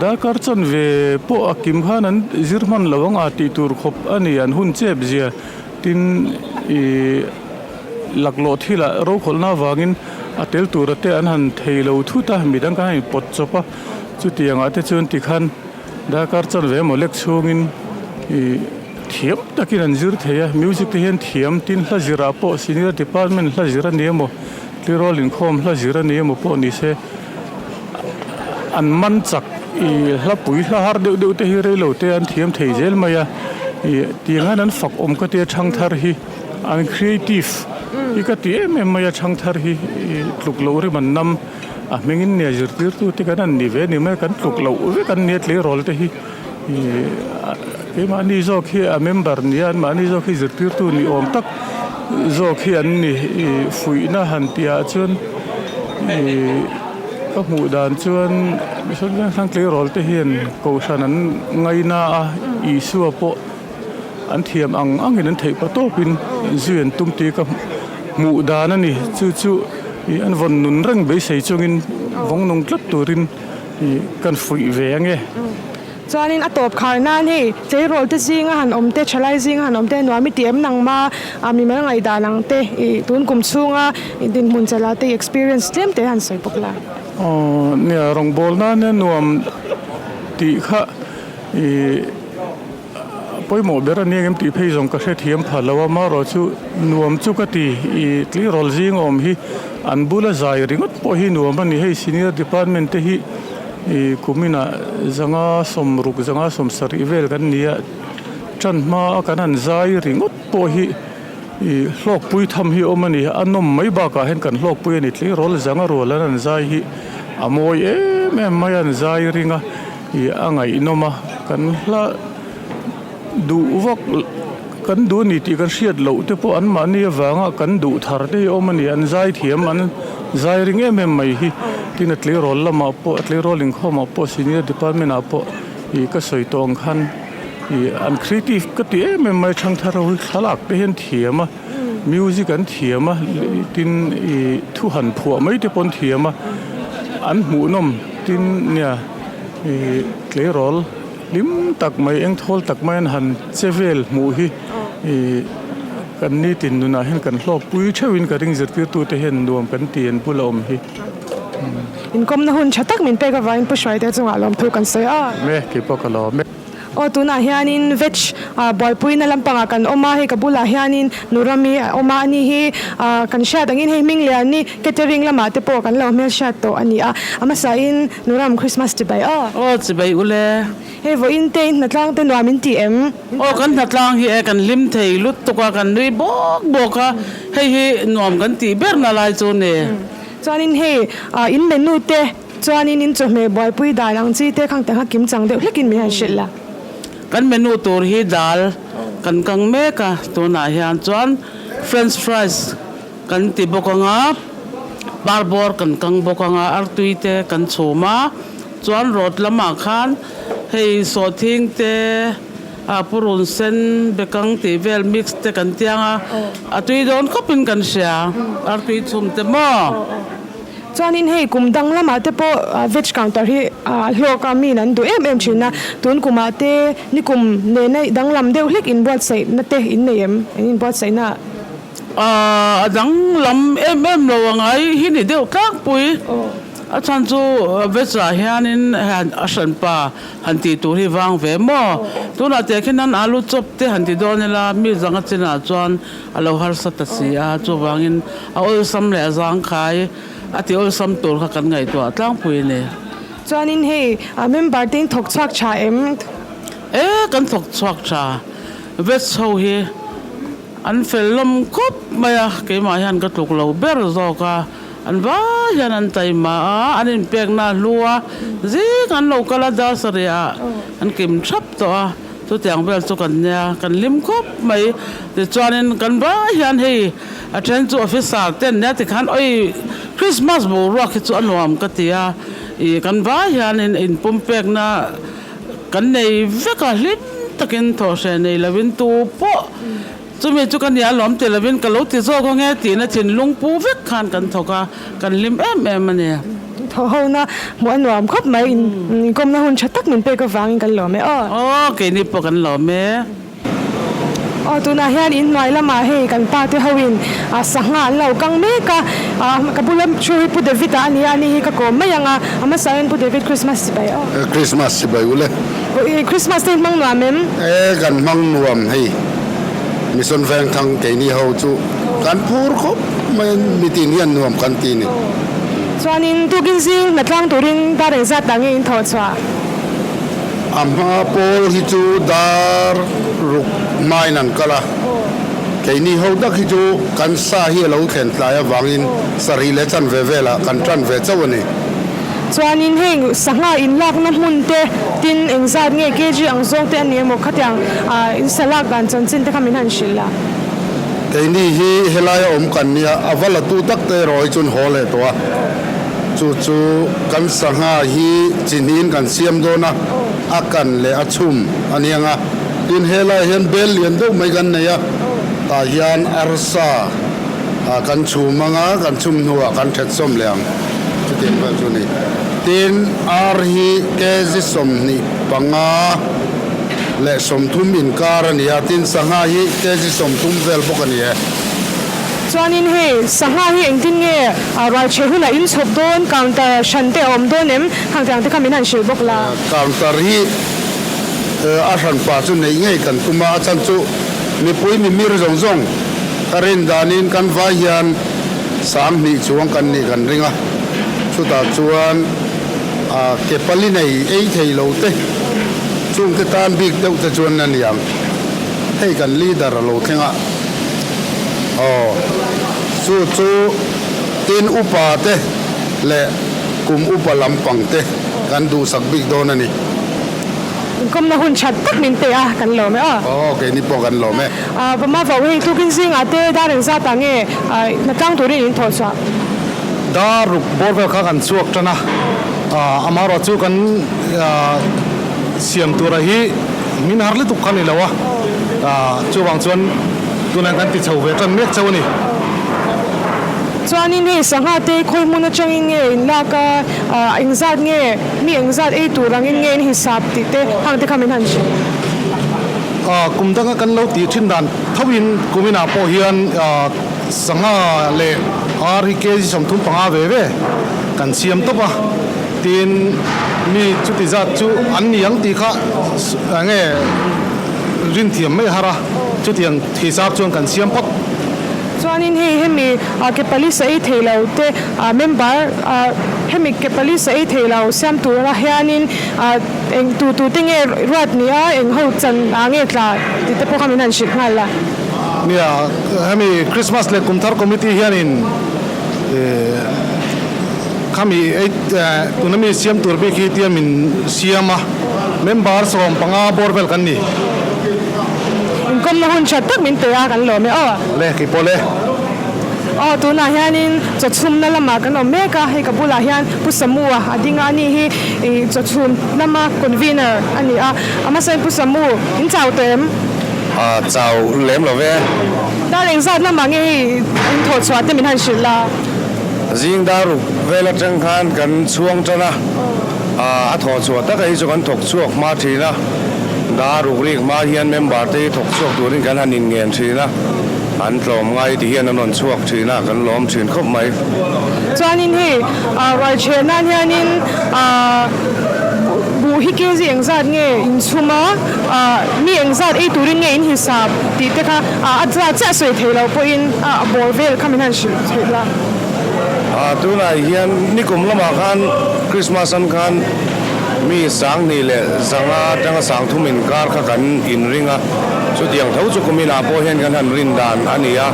[SPEAKER 18] Darkar chanve pawh a kim khan an zir hman lo ang a tih tur khawp a ni, an hun chep zia. Tin, ih laklawh thilah rokhawlhna avangin a tel tura te an han thei lo thut a, midang khan an inpawt chawp a. Chutiangah te chuan tikhan darkar chanve emaw lek chhungin ih. Thiam takin an zir thei a, music te hian thiam tin hla zirah pawh senior department hla zir a ni emaw, tleirawl inkhawm hla zir a ni emaw pawh ni se an man chak ih hla pui hla har deuh deuh te hi reilo te an thiam thei zel mai a, ih tiang hian an fak awm ka tia thangthar hi an creative hi ka ti em em mai a thangthar hi ih tluk loh rim an nam a hmingin nia zirtirtu te kan an ni ve a ni mai a kan tluk loh vek an nia tleirawl te hi. Ih keimahni zawk hi a member nia anmahni zawk hi zirtirtu ni awm tak zawk hi an ni. Ih fuihna han tihah chuan ih ka hmuh dan chuan Mission Vengthlang tleirawl te hian kohhran an ngaina a, Isua pawh an thiam ang angin an theih pa tawpin zui an tum tih ka hmuh dan a ni. Chu chu ih an vawn nun reng beisei chungin vawng nung tlat turin ih kan fuih ve ange.
[SPEAKER 1] Chuanin a tawp khar nan hei tleirawl te zinga han awm te, thalai zinga han awm te nuam i ti em nang ma a mimal ngaihdan ang te ih tun kum chhunga dinhmun chala te i experience tlem te han sawi bawk la.
[SPEAKER 18] Aw nia rawngbâwl nana nuam tih kha ih pawimawh ber a nia ngem tih phei zawng ka hrethiam pha lo a, marawh chu nuam chu ka ti ih tleirawl zing awm hi an bula zai ringawt pawh hi nuam a ni hei senior department te hi Ih kuminah zanga sawmruk zanga sawmsarih vel kan ni a, tan hma a kan han zai ringawt pawh hi ih hlawkpui tham hi a awm a ni. A nawm mai bakah hian kan hlawkpui a ni tleirawl zanga rual an han zai hi a mawi em em mai a, an zai ring a ih a ngaihnawm a, kan hla duh vak kan duh a ni tih kan hriat loh te pawh anmahni avanga kan duh thar te hi a awm a ni, an zai thiam an zai ring em em mai hi tin a tleirawl lamah pawh a tleirawl inkhawmah pawh senior department ah pawh ih ka sawi tawh ang khan ih an creative ka ti em em mai thangthar ho hi thlalak te hian thiam a music an thiam a tin ih thu han phuah mai te pawh an thiam a an hmuhnawm tin nia ih tleirawl. Hlim tak mai, engthawl tak mai an han che vel hmuh hi ih kan nitin nunah hian kan hlawkpui theuhin ka ring zirtirtute hian nuam kan ti an bula awm hi.
[SPEAKER 1] Inkawmna hun tha tak min pek avangin Pu Hruaite chungah lawmthu kan sawi a.
[SPEAKER 18] Me, keipawh ka lawm e.
[SPEAKER 1] Aw tunah hianin veg buaipuina lampangah kan awm a, hei ka bulah hianin Nurami a awm a, ani hi kan hriat angin hei hming lian hi catering lamah te pawh kan lo hmelhriat tawh a ni a, a hmasain Nuram Christmas chibai aw.
[SPEAKER 15] Aw chibai ule.
[SPEAKER 1] Hei vawiin te in hnatlang te nuam in ti em?
[SPEAKER 15] Aw kan hnatlang hi e kan hlim thei lutuk a kan nui bawk bawk a hei hi nuam kan tih ber na lai chu ni.
[SPEAKER 1] Chuanin hei in menu te chuanin in chawhmeh buaipui dan ang chi te khang te kha kim chang deuh hlekin min han hrilh la.
[SPEAKER 15] Kan menu tur hi dal kan kang mek a tunah hian chuan french fries Kan ti bawk ang a, parbawr kan kang bawk ang a, artui te kan chhum a, chuan road lamah khan hei sawhthing te ah purun sen bekang tih vel mix te kan tiang a, a tui dawn khawpin kan hria, artui chhum te maw.
[SPEAKER 1] Chuanin hei kum dang lamah te pawh veg counter hi a hlawk a, miin an duh em em thin a, tun kumah te nikum nena danglam deuh hlek inbuatsaihna te in nei em, in inbuatsaihna ah?
[SPEAKER 15] A danglam em em lo a ngai hi ni deuh tlangpui. A chhan chu veg ah hianin a hranpa han tih tur hi vang ve maw. Tunah teh khin an alu chawp te han ti dawn ila mi zanga chinah chuan a lo harsa ta si a, chuvangin a awlsam leh a zangkhai a ti awlsam tur kha kan ngaihtuah tlangpui a ni.
[SPEAKER 1] Chuanin hei member te in thawk chhuak tha em?
[SPEAKER 15] E kan thawk chhuak tha. Veg ho hi. An fel lawm khawp mai a, keimah hian ka tluk lo ber zawk a, an vai hian an taima a, an inpekna a hlu a, zing an lo kal a, dar sarih ah an kim thap tawh a, chutiang vel chu kan nia, kan hlim khawp mai. Tichuanin kan vai hian hei a then chu officer te an nia tikhan oi Christmas boruak hi chu a nuam ka ti a, ih kan vai hianin inpumpekna Kan nei vek a, hlim takin thawhhreh nei lovin tu pawh chumi chu ka nia lawm ti lovin ka lo ti zawk ange tihna thinlung pu vek khan kan thawk a, kan hlim em em a ni.
[SPEAKER 1] Thawh hona hmuh a nuam khawp mai, inkawmna hun tha tak min pek avangin kan lawm e aw.
[SPEAKER 15] Aw, keini pawh kan lawm e.
[SPEAKER 1] Aw tunah hian in hnuai lamah hei kan pa te ho in sangha an lo kang mek a, ka bula thu hi Pu David a a ni a, ani hi ka kawm mai ang a, a hmasa hian Pu David Christmas chibai aw.
[SPEAKER 19] Christmas chibai ule.
[SPEAKER 1] Christmas te in hmang nuam em?
[SPEAKER 19] E kan hmang nuam hei Mission Vengthang keini ho chu kan phur khawp mai mitin hian nuam kan ti ni.
[SPEAKER 1] Chuanin tukin zing hnatlang turin dar engzat dah nge in thawh chhuah?
[SPEAKER 19] A hma pawl hi chu dar ruk hmain an kal a, keini ho tak hi chu kan sa hi a lo thlen tlai avangin sarih leh chanve velah kan tan ve chauh a ni.
[SPEAKER 1] Chuanin heng sangha inlakna hmun te tin engzat nge kg ang zawng te a ni emaw khatiang in sa lak dan chanchin te kha min han hrilh a.
[SPEAKER 19] Keini hi helaia awm kan nia, a va la tu tak te erawh hi chuan haw leh tawh a, chu chu kan sangha hi chi hnihin kan siam dawn a, a kan leh a chhum a ni ang a, tin helaiah hian bel lian deuh mai kan nei a, tah hian arsa kan chhum ang a, kan chhum hnuah kan that sawm leh ang. Chutiang vel chu a ni. Tin, ar hi kg 25 leh 30 inkar a ni a, tin sangha hi kg 30 vel bawk a ni e.
[SPEAKER 1] Chuanin hei sangha hi engtin nge rualchhe hunah in chhawp dawn, counter hran te a awm dawn em? Khang tiang te kha min han hrilh bawk la.
[SPEAKER 19] Counter hi a hran pah chu neih ngei kan tum a, a chhan chu mipui mimir zawng zawng ka rin danin kan vai hian 2000 chuang kan nih kan ring a, chutah chuan ke pali nei ei thei lo te chungte tan bik deuh te chuan a ni ang. Hei kan leader a lo thleng a, aw chu chu tin upa te leh kum upa lampang te kan duhsak bik dawn a ni.
[SPEAKER 1] Inkawmna hun that tak min pe a, kan lawm e aw.
[SPEAKER 19] Aw, keini pawh kan lawm e.
[SPEAKER 1] Vama vau hei tukin zingah te dar engzat ah nge hnatlang turin in thawh chhuah?
[SPEAKER 20] Dar ruk bawr vel kha kan chhuak tan a, amaherawh chu kan siam tura hi min har lutuk kha ni lo a, chuvang chuan tunah kan ti chho ve tan mek chauh a ni.
[SPEAKER 1] Chuanin hei sangha te khawi hmun atangin nge in lak a, engzat nge mi engzat ei tur angin nge in hisap tih te hang te kha min han hrilh.
[SPEAKER 20] Kum danga kan lo tih thin dan thoin kuminah pawh hian sangha leh ar hi kg 35 ve ve kan siam tawp a, tin mi chuti zat chu an ni ang tih kha enge rin thiam mai har a, chutiang hisap chuan kan siam phawt.
[SPEAKER 1] Chuanin hei hemi ke pali sa ei thei lo te member hemi ke pali sa ei thei lo siam tura hianin Eng tu tu te nge ruat ni a, eng ho chan ah nge tla tih te pawh kha min han hrilh nghal la.
[SPEAKER 20] Nia, hemi Christmas leh Kumthar Committee hianin khami ei tuna mi siam tur bik hi tia min siam a, member 15 bawr vel kan ni.
[SPEAKER 1] Inkawmna hun tha tak min pe a, kan lawm e aw.
[SPEAKER 20] Le, kei pawh le.
[SPEAKER 1] Aw, tunah hianin chawchhumna lamah kan awm mek a, hei ka bulah hian Pu Samua a ding a, ani hi ih chawchhum lama convener a ni a, a hmasain Pu Samu, in chau tawh em?
[SPEAKER 7] A chau lem lo ve.
[SPEAKER 1] Dar engzat lamah nge hei in thawh chhuah te min han hrilh a?
[SPEAKER 7] Zing dar ruk vel atang khan kan chhuang tan a, a thawh chhuah taka hi chu kan thawk chhuak hma thin a, dar ruk rik hma hian member te hi thawk chhuak turin kan han inngen thin a. An tlawm ngai ti hian an rawn chhuak thin a, kan lawm thin khawp mai.
[SPEAKER 1] Chuanin hei rualchhe nan hianin buh hi kg engzat nge in chhum a, mi engzat ei turin nge in hisap tih te kha a zat chiah sawi thei lo pawhin a bawr vel kha min han hrilh theih la.
[SPEAKER 7] Tunah hian nikum lamah khan Christmas an khan mi 2500 atanga 3000 inkar kha kan inring a. Chutiang tho chu kuminah pawh hian kan han rin dan a ni a,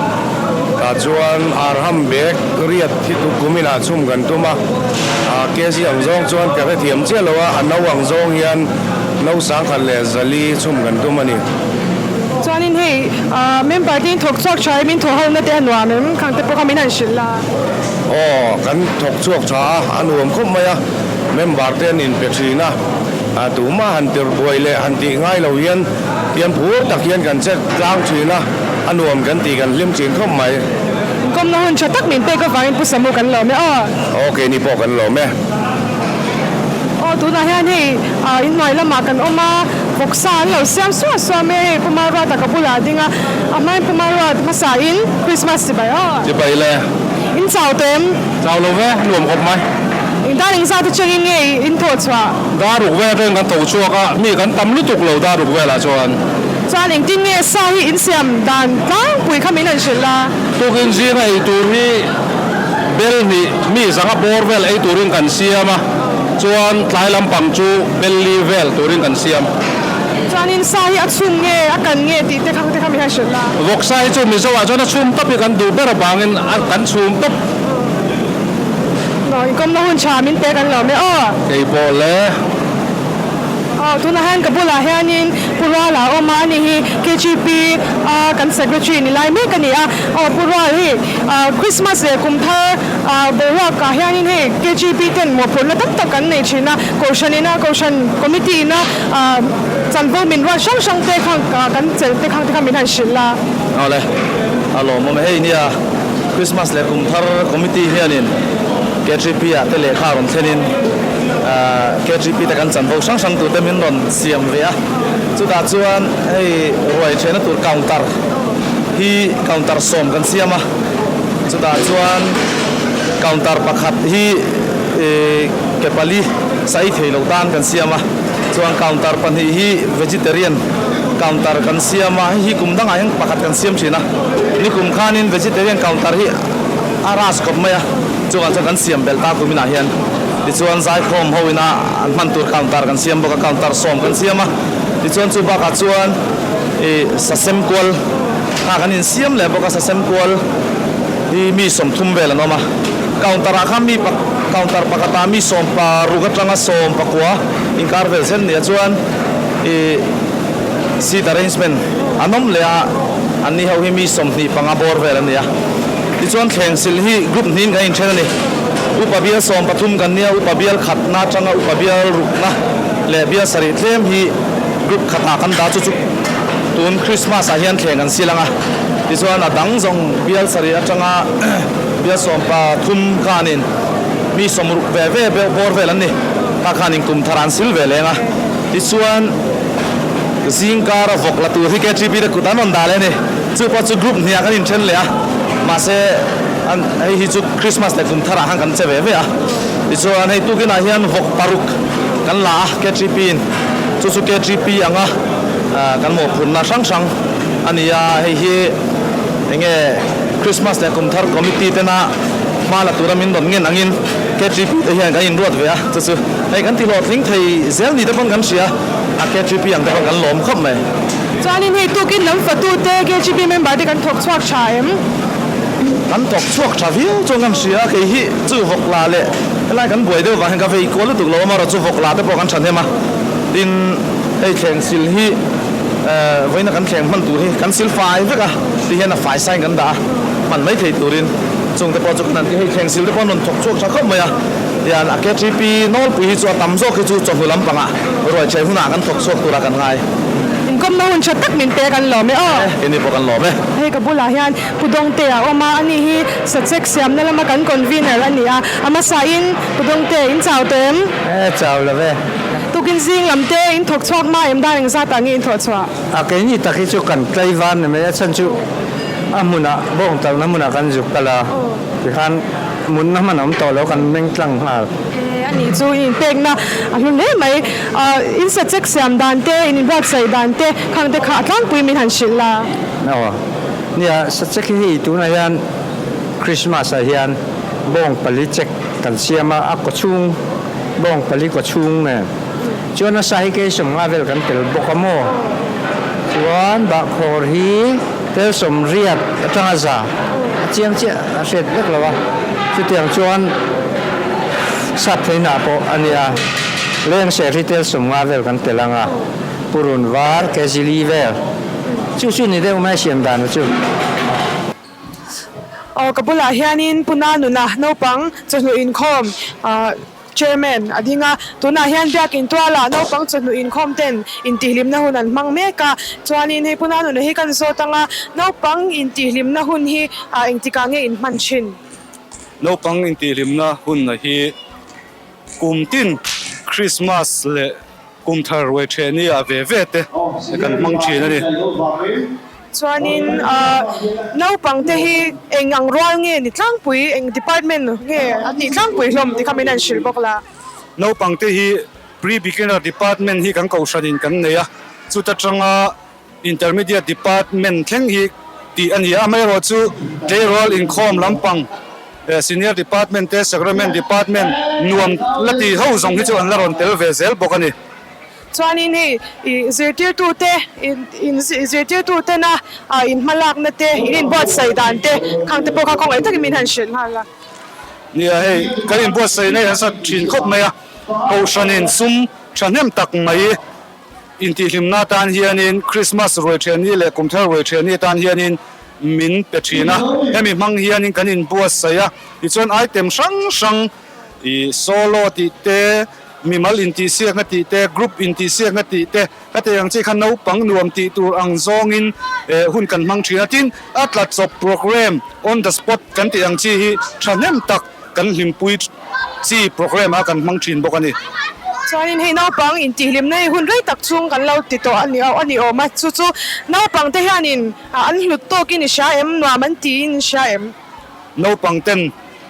[SPEAKER 7] tah chuan arham bag riat hi tu kuminah chhum kan tum a, kg ang zawng chuan ka hrethiam chiah lo a, a no ang zawng hian no 1100 chhum kan tum a ni.
[SPEAKER 1] Chuanin hei member te in thawk chhuak tha em, in thawh ho na te a nuam em, khang te pawh kha min han hrilh la.
[SPEAKER 7] Aw, kan thawk chhuak tha a, a nuam khawp mai a, member te an inpe thin a, tumah han tirh buai leh han tih ngai lo hian, Tiang phur tak hian kan che tlang thin a, a nuam kan tih kan hlim thin khawp mai.
[SPEAKER 1] Inkawmna hun tha tak min pek avangin Pu Samu kan lawm e aw.
[SPEAKER 7] Aw keini pawh kan lawm e.
[SPEAKER 1] Aw tunah hian hei inhnuai lamah kan awm a, vawksa an lo siam suah suah mai a, hei Pu Maruata ka bulah a ding a, a hmain Pu Maruat hmasain Christmas chibai aw.
[SPEAKER 13] Chibai le.
[SPEAKER 1] In chau tawh em?
[SPEAKER 13] Chau lo ve, nuam khawp mai.
[SPEAKER 1] Engdan engzat atangin nge in thawh chhuah?
[SPEAKER 13] Dar ruk vel atangin kan tho chhuak a, mi kan tam lutuk lo dar ruk velah chuan.
[SPEAKER 1] Chuan engtin nge sa hi in siam dan tlangpui kha min han hrilh a?
[SPEAKER 13] Tukin zinga ei tur hi bel hnih mi zanga bawr vel ei turin kan siam a, chuan tlai lampang chu bel li vel turin kan siam.
[SPEAKER 1] Chuanin sa hi a chhum nge a kan nge tih te kha te kha min han hrilh a?
[SPEAKER 13] Vawksa hi chu Mizo ah chuan a chhum tawp hi kan duh ber avangin a kan chhum tawp.
[SPEAKER 1] Aw inkawmna hun tha min pe kan lawm e aw.
[SPEAKER 21] Kei pawh le.
[SPEAKER 1] Aw tunah hian ka bulah hianin Pu Ruala a awm a, ani hi KGP a kan secretary ni lai mek a ni a. Aw Pu Rual hei Christmas leh kum thar boruak ah hianin hei KGP ten mawhphurhna tam tak kan nei thin a, Kohhran ina Kohhran committee ina chanvo min ruat hrang hrang te kha kan chelh te khang te kha min han hrilh a.
[SPEAKER 21] Aw le a lawmawm e hei nia. Christmas leh kum thar committee hianin KTP ah te lehkha rawn thlenin KTP te kan chanvo hrang hrang tur te min rawn siam ve a, chutah chuan hei ruai thehna tur counter hi counter sawm kan siam a, chutah chuan counter pakhat hi ke pali sa ei thei lo tan kan siam a, chuan counter pahnih hi vegetarian counter kan siam a, hei hi kum dangah hian pakhat kan siam thin a. Nikum khanin vegetarian counter hi a ras khawp mai a, chungah chuan kan siam belh ta kuminah hian. Tichuan zaikhawm ho ina an hman tur counter kan siam bawk a, counter sawm kan siam a. Tichuan chu bakah chuan ih sasem kual kha kan insiam leh bawk a, sasem kual hi mi 30 vel an awm a. Counter ah khan mi counter pakhatah mi 16 atanga 19 inkar vel zel nia chuan ih seat arrangement an awm leh a. Anni ho hi mi 25 bawr vel an ni a. Tichuan thleng sil hi group hnihin kan inthen a ni. Upa bial 13 kan nia, upa bial khatna atanga upa bial rukna leh bial sarih tlem hi group khatah kan dah chu chu tun Christmas ah hian thleng an sil ang a. Tichuan a dang zawng bial sarih atanga bial 13 khanin mi 60 ve ve bawr vel an ni. Kha khanin kum thar an sil ve leng a. Tichuan. Zingkara vawk la tur hi KTP te kut an rawn dah leh a ni. Chu pawh chu group hniah kan inthen leh a, mahse an hei hi chu Christmas leh kum tharah khan kan che ve ve a. Tichuan hei tukinah hian vawk paruk kan la a KTP in, chu chu KTP anga kan mawhphurhna hrang hrang a ni a, hei hi enge Christmas leh kum thar committee tena hma la tura min rawn ngen angin KTP te hian kan inruat ve a, chu chu hei kan tihlawhtling thei zel ni te pawn kan hria. A KGP ang te pawh kan lawm khawp mai.
[SPEAKER 1] Chuanin hei tukin lam fatute KGP member te kan thawk chhuak tha em?
[SPEAKER 21] Kan thawk chhuak tha viau chuan kan hria a, kei hi chu vawk la leh helai kan buai deuh vang hian ka vei kual lutuk lo a, amaherawh chu vawk la te pawh kan thahnem a, tin hei thleng sil hi vawiina kan thleng hman tur hi kan sil fai vek a, ti hian a fai sain kan dah a, hman mai thei turin chung te pawh chu kan han ti, hei thleng sil te pawh an rawn thawk chhuak tha khawp mai a, tian a KGP nawlpui hi chu a tam zawk hi chu chawhnu lampangah Ruai chhe hunah kan thawk chhuak tura kan ngai.
[SPEAKER 1] Inkawmna hun tha tak min pe kan lawm e aw.
[SPEAKER 21] Keini pawh kan lawm e.
[SPEAKER 1] Hei ka bulah hian Pu Dawngte a awm a, ani hi Sachek siamna lama kan convener a ni a, a hmasain Pu Dawngte in chau tawh em?
[SPEAKER 22] E chau lo e.
[SPEAKER 1] Tukin zing lam te in thawk chhuak hma em dar engzat ah nge in thawh chhuah?
[SPEAKER 22] A keini tak hi chu kan tlai van ni mai a chhan chu a hmunah bawngtalna hmunah kan zuk kal a tikhan Munna hman a awm tawh lo, kan meng tlang nghal.
[SPEAKER 1] E, a nih chu i inpekna a hlu hle mai. In sachek siam dan te, in inbuatsaih dan te khang te kha a tlangpui min han hrilh la.
[SPEAKER 22] Aw, nia, sachek hi hei tunah hian Christmas ah hian bawng pali chek kan siam a, a kaw chhung, bawng pali kaw chhung nen. Chuan a sa hi kei 50 vel kan tel bawk a maw? Chuan bahkhawr hi tel 80 atanga za a chiang chiah a hriat vek lo a, chutiang chuan sap theihna pawh a nia. Leng ser hi tel 50 vel kan tel ang a, purun var kg li vel chu chu ni deuh mai siam dan chu.
[SPEAKER 1] Aw ka bulah hianin Puna nuna naupang chawhnu inkhawm ah. Chairman a ding a, tunah hian Biakin tualah naupang chawhnu inkhawm ten intihhlimna hun an hmang mek a, chuanin hei Puna nuna hi kan zawt anga naupang intihhlimna hun hi engtikah nge in hman thin?
[SPEAKER 23] Naupang intihhlimna hun hi kum tin Christmas leh Kum thar ruai then hi a ve ve te kan hmang thin a ni.
[SPEAKER 1] Chuanin naupang te hi eng ang rual nge ni tlangpui, eng department nge a tih tlangpui hlawm ti kha min han hrilh bawk la.
[SPEAKER 23] Naupang te hi pre-beginner department hi kan kohhranin kan nei a, chuta tanga Intermediate Department thleng hi tih a ni a, amaherawhchu tleirawl inkhawm lampang Senior Department te Sacrament Department nuam la ti ho zawng hi chu an la rawn tel ve zel bawk a ni.
[SPEAKER 1] Chuanin hei i zirtirtute in zirtirtu tena in hmalakna te, in inbuatsaih dan te khang te pawh kha khawngaih takin min han hrilh nghal a.
[SPEAKER 23] Nia hei kan inbuatsaih na hi an sat thin khawp mai a, Kohhranin sum thahnem tak mai intihhlimna atan hianin Krismas ruai thianni leh Kumthar ruai thianni atan hianin min pe thin a, hemi hmang hianin kan inbuatsaih a, tichuan item hrang hrang ih solo tih te, mimal intihsiakna tih te, group intihsiakna tih te, ka tih ang chi kha naupang nuam tih tur ang zawngin hun kan hmang thin a, tin a tla chawp program on the spot kan tih ang chi hi thahnem tak kan hlimpui chi program a kan hmang thin bawk a ni.
[SPEAKER 1] Chuanin hei naupang intihhlimna hi hun rei tak chhung kan lo ti tawh a ni a ni awm a, chu chu naupang te hianin an hlut tawkin i hria em, nuam an tiin i hria em?
[SPEAKER 23] Naupang ten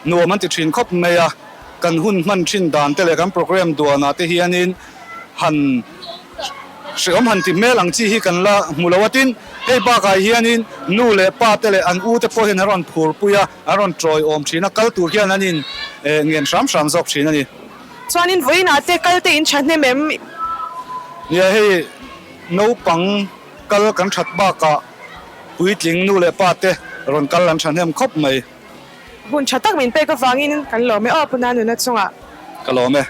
[SPEAKER 23] nuam an ti thin khawp mai a, kan hun hman thin dan te leh kan program duanah te hianin han hreawm han ti hmel ang chi hi kan la hmu lo a, tin hei bakah hianin nu leh pa te leh an u te pawh hian an rawn phurpui a, an rawn tawiawm thin a, kal tur hian an in ngen hram hram zawk thin a ni.
[SPEAKER 1] Chuanin vawiinah te kal te in thahnem em?
[SPEAKER 23] Nia hei naupang kal kan that bakah puitling nu leh pa te rawn kal an thahnem khawp mai.
[SPEAKER 1] Hun tha tak min pek avangin kan lawm e aw Puna nuna chungah.
[SPEAKER 23] Ka lawm e.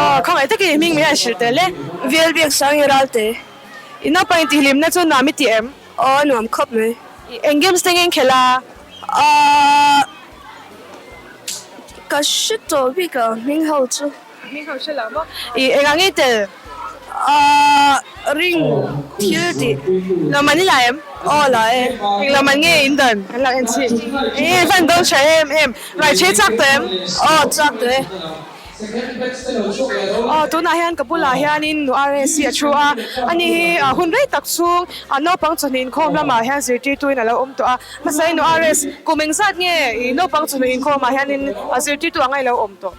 [SPEAKER 1] Aw khawngaih takin i hming mai han hrilh tel e.
[SPEAKER 2] Vial biak sang i ral te.
[SPEAKER 1] I naupang intihhlimna chu nuam i ti em?
[SPEAKER 2] Aw nuam khawp mai.
[SPEAKER 1] Eng games te nge in khelh a?
[SPEAKER 2] Aw ka hre tawh bik lo hming ho chu.
[SPEAKER 1] Hming ho hre lo maw? I engah nge i tel?
[SPEAKER 2] Aaa ring thil tih.
[SPEAKER 1] Lawmman i la em?
[SPEAKER 2] Aw la e.
[SPEAKER 1] Eng lawmman nge in dan? Kan lo en chhin. Eng van dawn tha em em. Rai che chak tawh em?
[SPEAKER 2] Aw chak tawh e.
[SPEAKER 1] Aw tunah hian ka bulah hianin nu RSC a thu a, ani hi hun rei tak chhung naupang chawhnu inkhawm lamah hian zirtirtuin a lo awm tawh a. Hmasa in nu RS, kum engzat nge i naupang chawhnu inkhawmah hianin zirtirtu anga i lo awm tawh?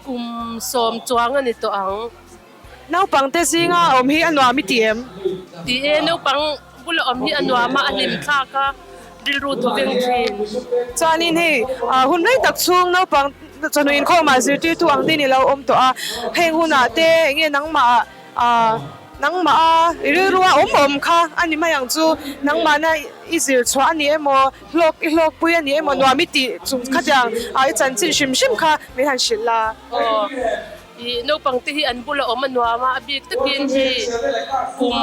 [SPEAKER 3] Kum sawm chuang a ni tawh ang.
[SPEAKER 1] Naupang te zinga awm hi a nuam i ti em?
[SPEAKER 3] Ti e, naupang bula awm hi a nuam a, a hlim thlak a, rilru thaw veng thin.
[SPEAKER 1] Chuanin hei hun rei tak chhung naupang chawhnu inkhawmah zirtirtu ang te in i lo awm tawh a, heng hunah te enge nangmah ah Nangmah a i rilru a awm awm kha a ni mai ang chu. Nangmahna i zir chhuah a ni emaw, hlawk i hlawkpui a ni emaw nuam i tih chung khatiang a i chanchin hrim hrim kha min han hrilh la.
[SPEAKER 3] Aw, i naupang te hi an bula awm a nuam a, a bik takin hi kum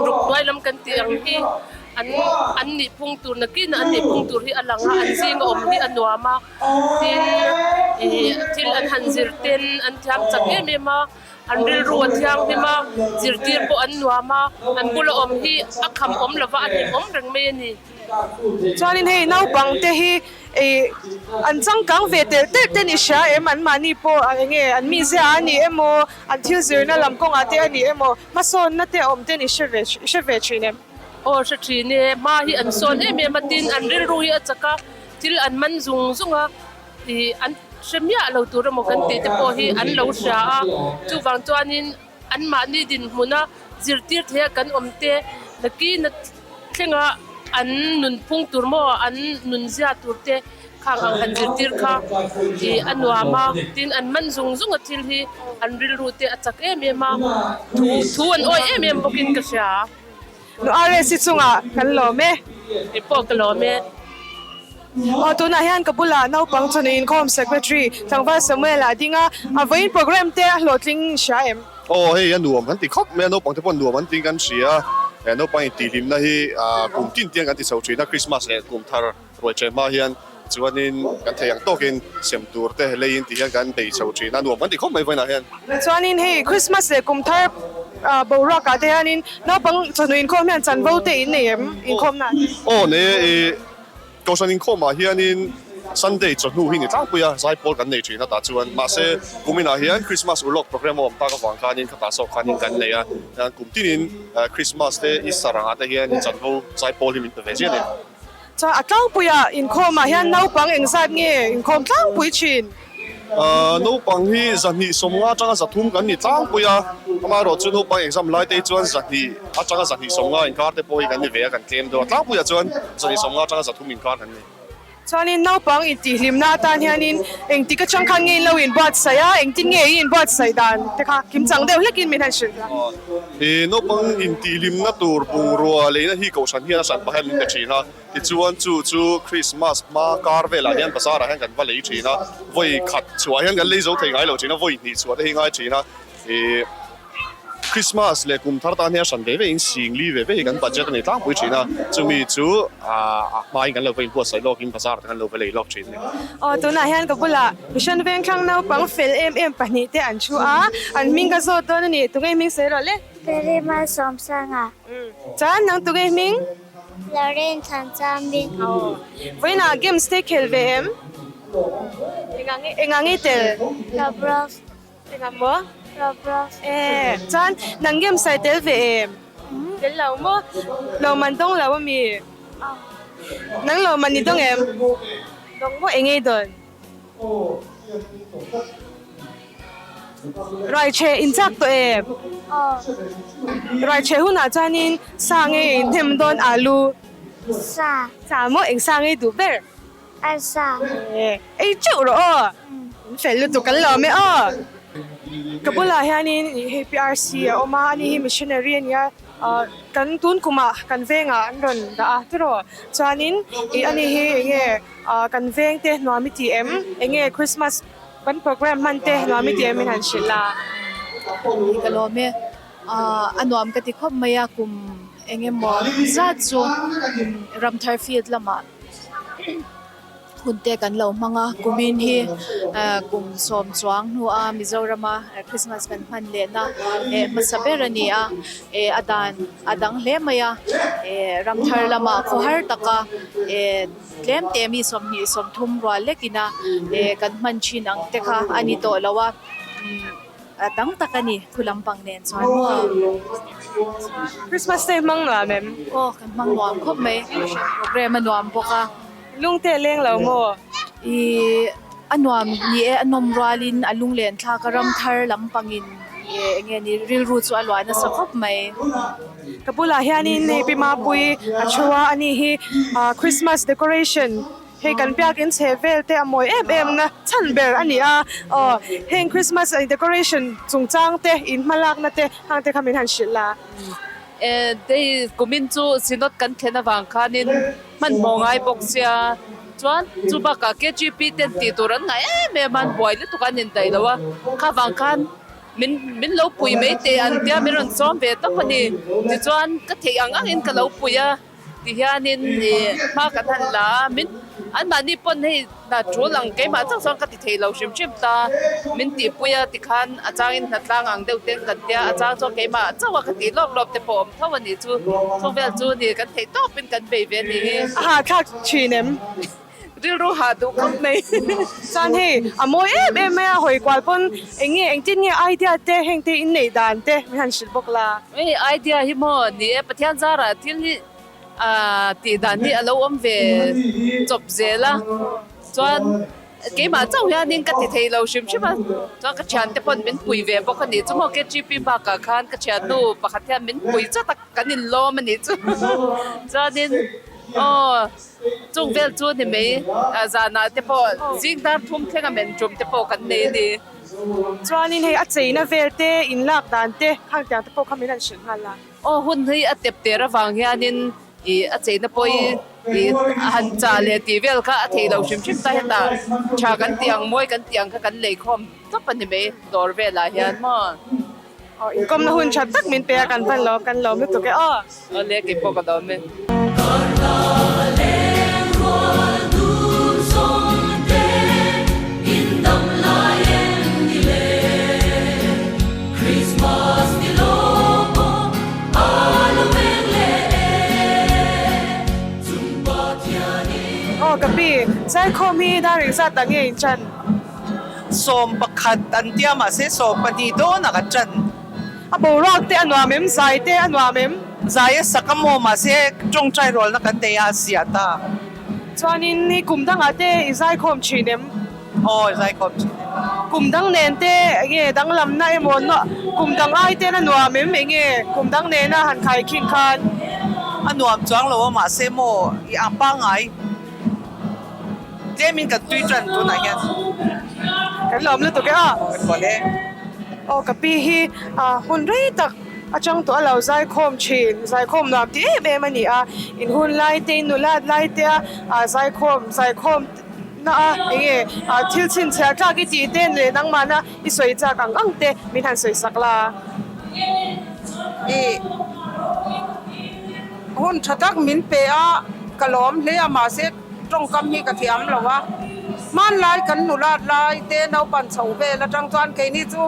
[SPEAKER 3] ruk hnuai lam kan tih ang hi an an nih phung tur nakin an nih phung tur hi a lang a, an zinga awm hi a nuam a, tin i thil an han zir ten an thiam chak em em a. An rilru a thianghlim a, zirtir pawh an nuam a, an bula awm hi a kham awm lova a hlim awm reng mai a ni.
[SPEAKER 1] Chuanin hei naupang te hi an changkang ve telh telh te ni hria em, an mahni pawh eng nge an mizia a ni emaw, an thil zirna lam kawngah te a ni emaw, hmasawnna te awm te ni hre ve hre ve thin em?
[SPEAKER 3] Aw hre thin e, hma hi an sawn em em a, tin an rilru hi a chak a, thil an man zung zung a. Ih an hre miah lo tur emaw kan tih te pawh hi an lo hria a, chuvang chuanin anmahni dinhmuna zirtir theia kan awm te nakin thlenga an nunphung tur maw an nunzia tur te khang ang han zirtir kha ih a nuam a, tin an man zung zung a thil hi an rilru te a chak em em a, thu thu an awih em em bawkin ka hria.
[SPEAKER 1] Nu RS i chungah kan lawm e.
[SPEAKER 3] Kei pawh ka lawm e.
[SPEAKER 1] Aw tunah hian ka bulah naupang chawhnu inkhawm Secretary Tlangval Samuel a ding a, a vawiin program te a hlawhtling hria em?
[SPEAKER 12] Aw hei a nuam kan ti khawp mai a, naupang te pawh nuam an tiin kan hria a, he naupang intihhlimna hi kum tin tiang kan ti chho thin a, Christmas leh kum thar ruai ṭhen hma hian chuanin kan thei ang tawkin sem tur te leiin ti hian kan bei chho thin a, nuam kan ti khawp mai vawiinah hian.
[SPEAKER 1] Chuanin hei Christmas leh kum thar boruakah te hianin naupang chawhnu inkhawm hian chanvo te in nei em inkhawmna?
[SPEAKER 12] Aw nei e, i Kohhran inkhawmah hianin Sunday chawhnu hi ni tlangpui a, zaipawl kan nei thin a tah chuan mahse kuminah hian Christmas urlawk program a awm tak avang khanin khatah zawk khanin kan nei a, kum tinin Christmas te Easter angah te hian chanvo zaipawl hi min pe ve ziah a ni.
[SPEAKER 1] Chuan a tlangpuia inkhawmah hian naupang engzat nge inkhawm tlangpui thin?
[SPEAKER 12] Naupang hi 250 atanga 300 kan ni tlangpui a, amaherawh chu naupang exam lai te hi chuan 200 atanga 250 inkar te pawh hi kan ni ve a, kan tlem deuh a, tlangpuiah chuan 250 atanga 300 inkar kan ni.
[SPEAKER 1] Chuanin naupang intihhlimna atan hianin engtik atang khan nge in lo inbuatsaih a, engtin nge i inbuatsaih dan te kha kimchang deuh hlekin min han hrilh ta.
[SPEAKER 12] I naupang intihhlimna tur bungrua leina hi kohhran hian a hran pah hian min pe thin a, tichuan chu chu Christmas hma kar velah hian bazar ah hian kan va lei thin a, vawi khat chhuah hian kan lei zo thei ngai lo thin a, vawi hnih chhuah te hi ngai thin a, i. Christmas leh kum thar tan hian hran ve ve in singli ve ve hi kan budget a ni tlangpui thin a, chumi chu a hmain kan lo va inbuatsaih lawkin bazar te kan lo va lei lawk thin a ni.
[SPEAKER 1] Aw tunah hian ka bulah Mission Vengthlang naupang fel em em pahnih te an thu a, an hming ka zawt dawn a ni, tunge hming sawi rawh le?
[SPEAKER 4] Perima Sawmsanga.
[SPEAKER 1] Chuan nang tunge hming?
[SPEAKER 4] Lorraine Thanchami.
[SPEAKER 1] Aw vawiinah games te khel ve em? Engah nge tel?
[SPEAKER 4] Roblox.
[SPEAKER 1] Engah maw?
[SPEAKER 4] Roblox.
[SPEAKER 1] Eh, chuan nang game sai tel ve em? Tel lo maw? Lo man dawng lo ami? Nang lo man i dawng em? Dawng maw eng ei dawn? Ruai chhe in chak tawh em? Ruai chhe hunah chuanin sa nge in hnem dawn alu?
[SPEAKER 4] Sa.
[SPEAKER 1] Sa maw eng sa nge duh ber?
[SPEAKER 4] A sa.
[SPEAKER 1] Ei teuh rawh aw. In fel lutuk kan lawm e aw. Ka bulah hianin hei PRC a awm a, ani hi missionary a nia. Kan tun kumah kan vengah an rawn dah a tiraw. Chuanin ih ani hi enge kan veng te nuam i ti em? Enge Christmas kan program hman te nuam i ti em in han hrilh a.
[SPEAKER 5] Ka lawm e. A nuam ka ti khawp mai a kum engemaw zat chu Ramthar field lamah. Hun te kan lo hmang a, kumin hi kum sawm chuang hnua Mizorama Christmas kan hman lehna hmasa ber a ni a, a dan a dang hle mai a, ramthar lama khawhar taka tlem te mi 20 30 rual lekina kan hman thin ang te kha a ni tawh lo a. A dang tak a ni, thu lampang nen chuan maw.
[SPEAKER 1] Christmas te hmang nuam em?
[SPEAKER 5] Aw, kan hmang nuam khawp mai. Program a nuam bawk a.
[SPEAKER 1] Lung te a leng lo maw?
[SPEAKER 5] Ih, a nuam ni e, a nawm rualin a lunglen thlak a, ram thar lampangin eng nge ni rilru chu a luah nasa khawp mai.
[SPEAKER 1] Ka bulah hianin hei Pi Mapui a thu a, ani hi Christmas decoration Hei kan biakin chhe vel te a mawi em em na chhan ber a ni a, aw heng Christmas decoration chungchang te in hma lakna te hang te kha min han hrilh la.
[SPEAKER 8] E hei kumin chu Synod kan thlen avang khanin hmanhmawh ngai bawk sia chuan chu bakah KGP ten tih tur an ngah em em a an buai lutuk a an indaih lo a, kha vang khan min min lo pui mai teh an tia min rawn sawm ve tawp a ni tichuan ka theih ang angin ka lo pui a. Ti hianin ih hma kan han la a, min anmahni pawn hei hna tul ang keimah chauh chuan ka ti thei lo hrim hrim ta, min tihpui a tikhan a changin hna tlang ang deuh ten kan tia, a chang chuan keimah chauh a ka tih lawp lawp te pawh awm tho a nih chu, chung vel chu ni kan theih tawpin kan bei ve a nih hi.
[SPEAKER 1] A hahthlak thin em?
[SPEAKER 8] Rilru hah duh khawp mai.
[SPEAKER 1] Chuan hei a mawi em em mai a, hawi kual pawn eng nge engtin nge idea te heng te in neih dan te min han hrilh bawk la.
[SPEAKER 8] Hei idea hi maw ni e, Pathian zarah thil hi tih dan hi a lo awm ve chawp zel a, chuan keimah chauh hianin ka ti thei lo hrim hrim a, chuan ka thiante pawn min pui ve bawk a nih chu maw KGP bakah khan ka thiannu pakhat hian min pui chawt a, kan inlawm a nih chu chuanin aw. Chung vel chu ni mai zanah te pawh zing dar thum thleng a men tum te pawh kan nei a ni.
[SPEAKER 1] Chuanin hei a cheina vel te, in lak dan te, khang tiang te pawh kha min han hrilh nghal a.
[SPEAKER 8] Aw hun hi a tep ter avang hianin ih a cheina pawh hi ih a han chah leh tih vel kha a theih loh hrim hrim ta hetah tha kan tih ang mawi kan tih ang kha kan lei khawm tawp a ni mai dawr velah hian maw.
[SPEAKER 1] Aw inkawmna hun tha tak min pe a kan hman lo kan lawm lutuk e aw.
[SPEAKER 8] Aw le kei pawh ka lawm e.
[SPEAKER 1] Aw ka pi, Zaikhawm hi dar engzat ah nge in chan?
[SPEAKER 24] 11 an tia mahse 12 dawnah kan ṭan.
[SPEAKER 1] A boruak te a nuam em? Zai te a nuam em?
[SPEAKER 24] Zai a sak a maw mahse ṭawngṭai rualna kan nei a, a zia ta.
[SPEAKER 1] Chuanin i kum dangah te i zaikhawm ṭhin em?
[SPEAKER 24] Aw i zaikhawm ṭhin em.
[SPEAKER 1] Kum dang nen te enge danglamna emaw kum dang ai ten a nuam em? Enge kum dang nena han khaikhin khan?
[SPEAKER 24] A nuam chuang lo a mahse maw i a pangngai. Tlemin kan tui tan tunah hian.
[SPEAKER 1] Kan lawm lutuk e a.
[SPEAKER 24] Kan bawl e.
[SPEAKER 1] Aw ka pi hi hun rei tak atang tawh a lo zaikhawm thin, zaikhawm nuam ti em em a ni a. In hun lai te in nulat lai te a zaikhawm zaikhawm na a enge thil chhinchhiah tlak i tih te leh nangmahna i sawi chak ang ang te min han sawi sak la.
[SPEAKER 9] I hun tha tak min pe a, ka lawm hle a mahse tawngkam hi ka thiam lo a. Hmanlai kan nulat lai te naupan chho vel atang chuan keini chu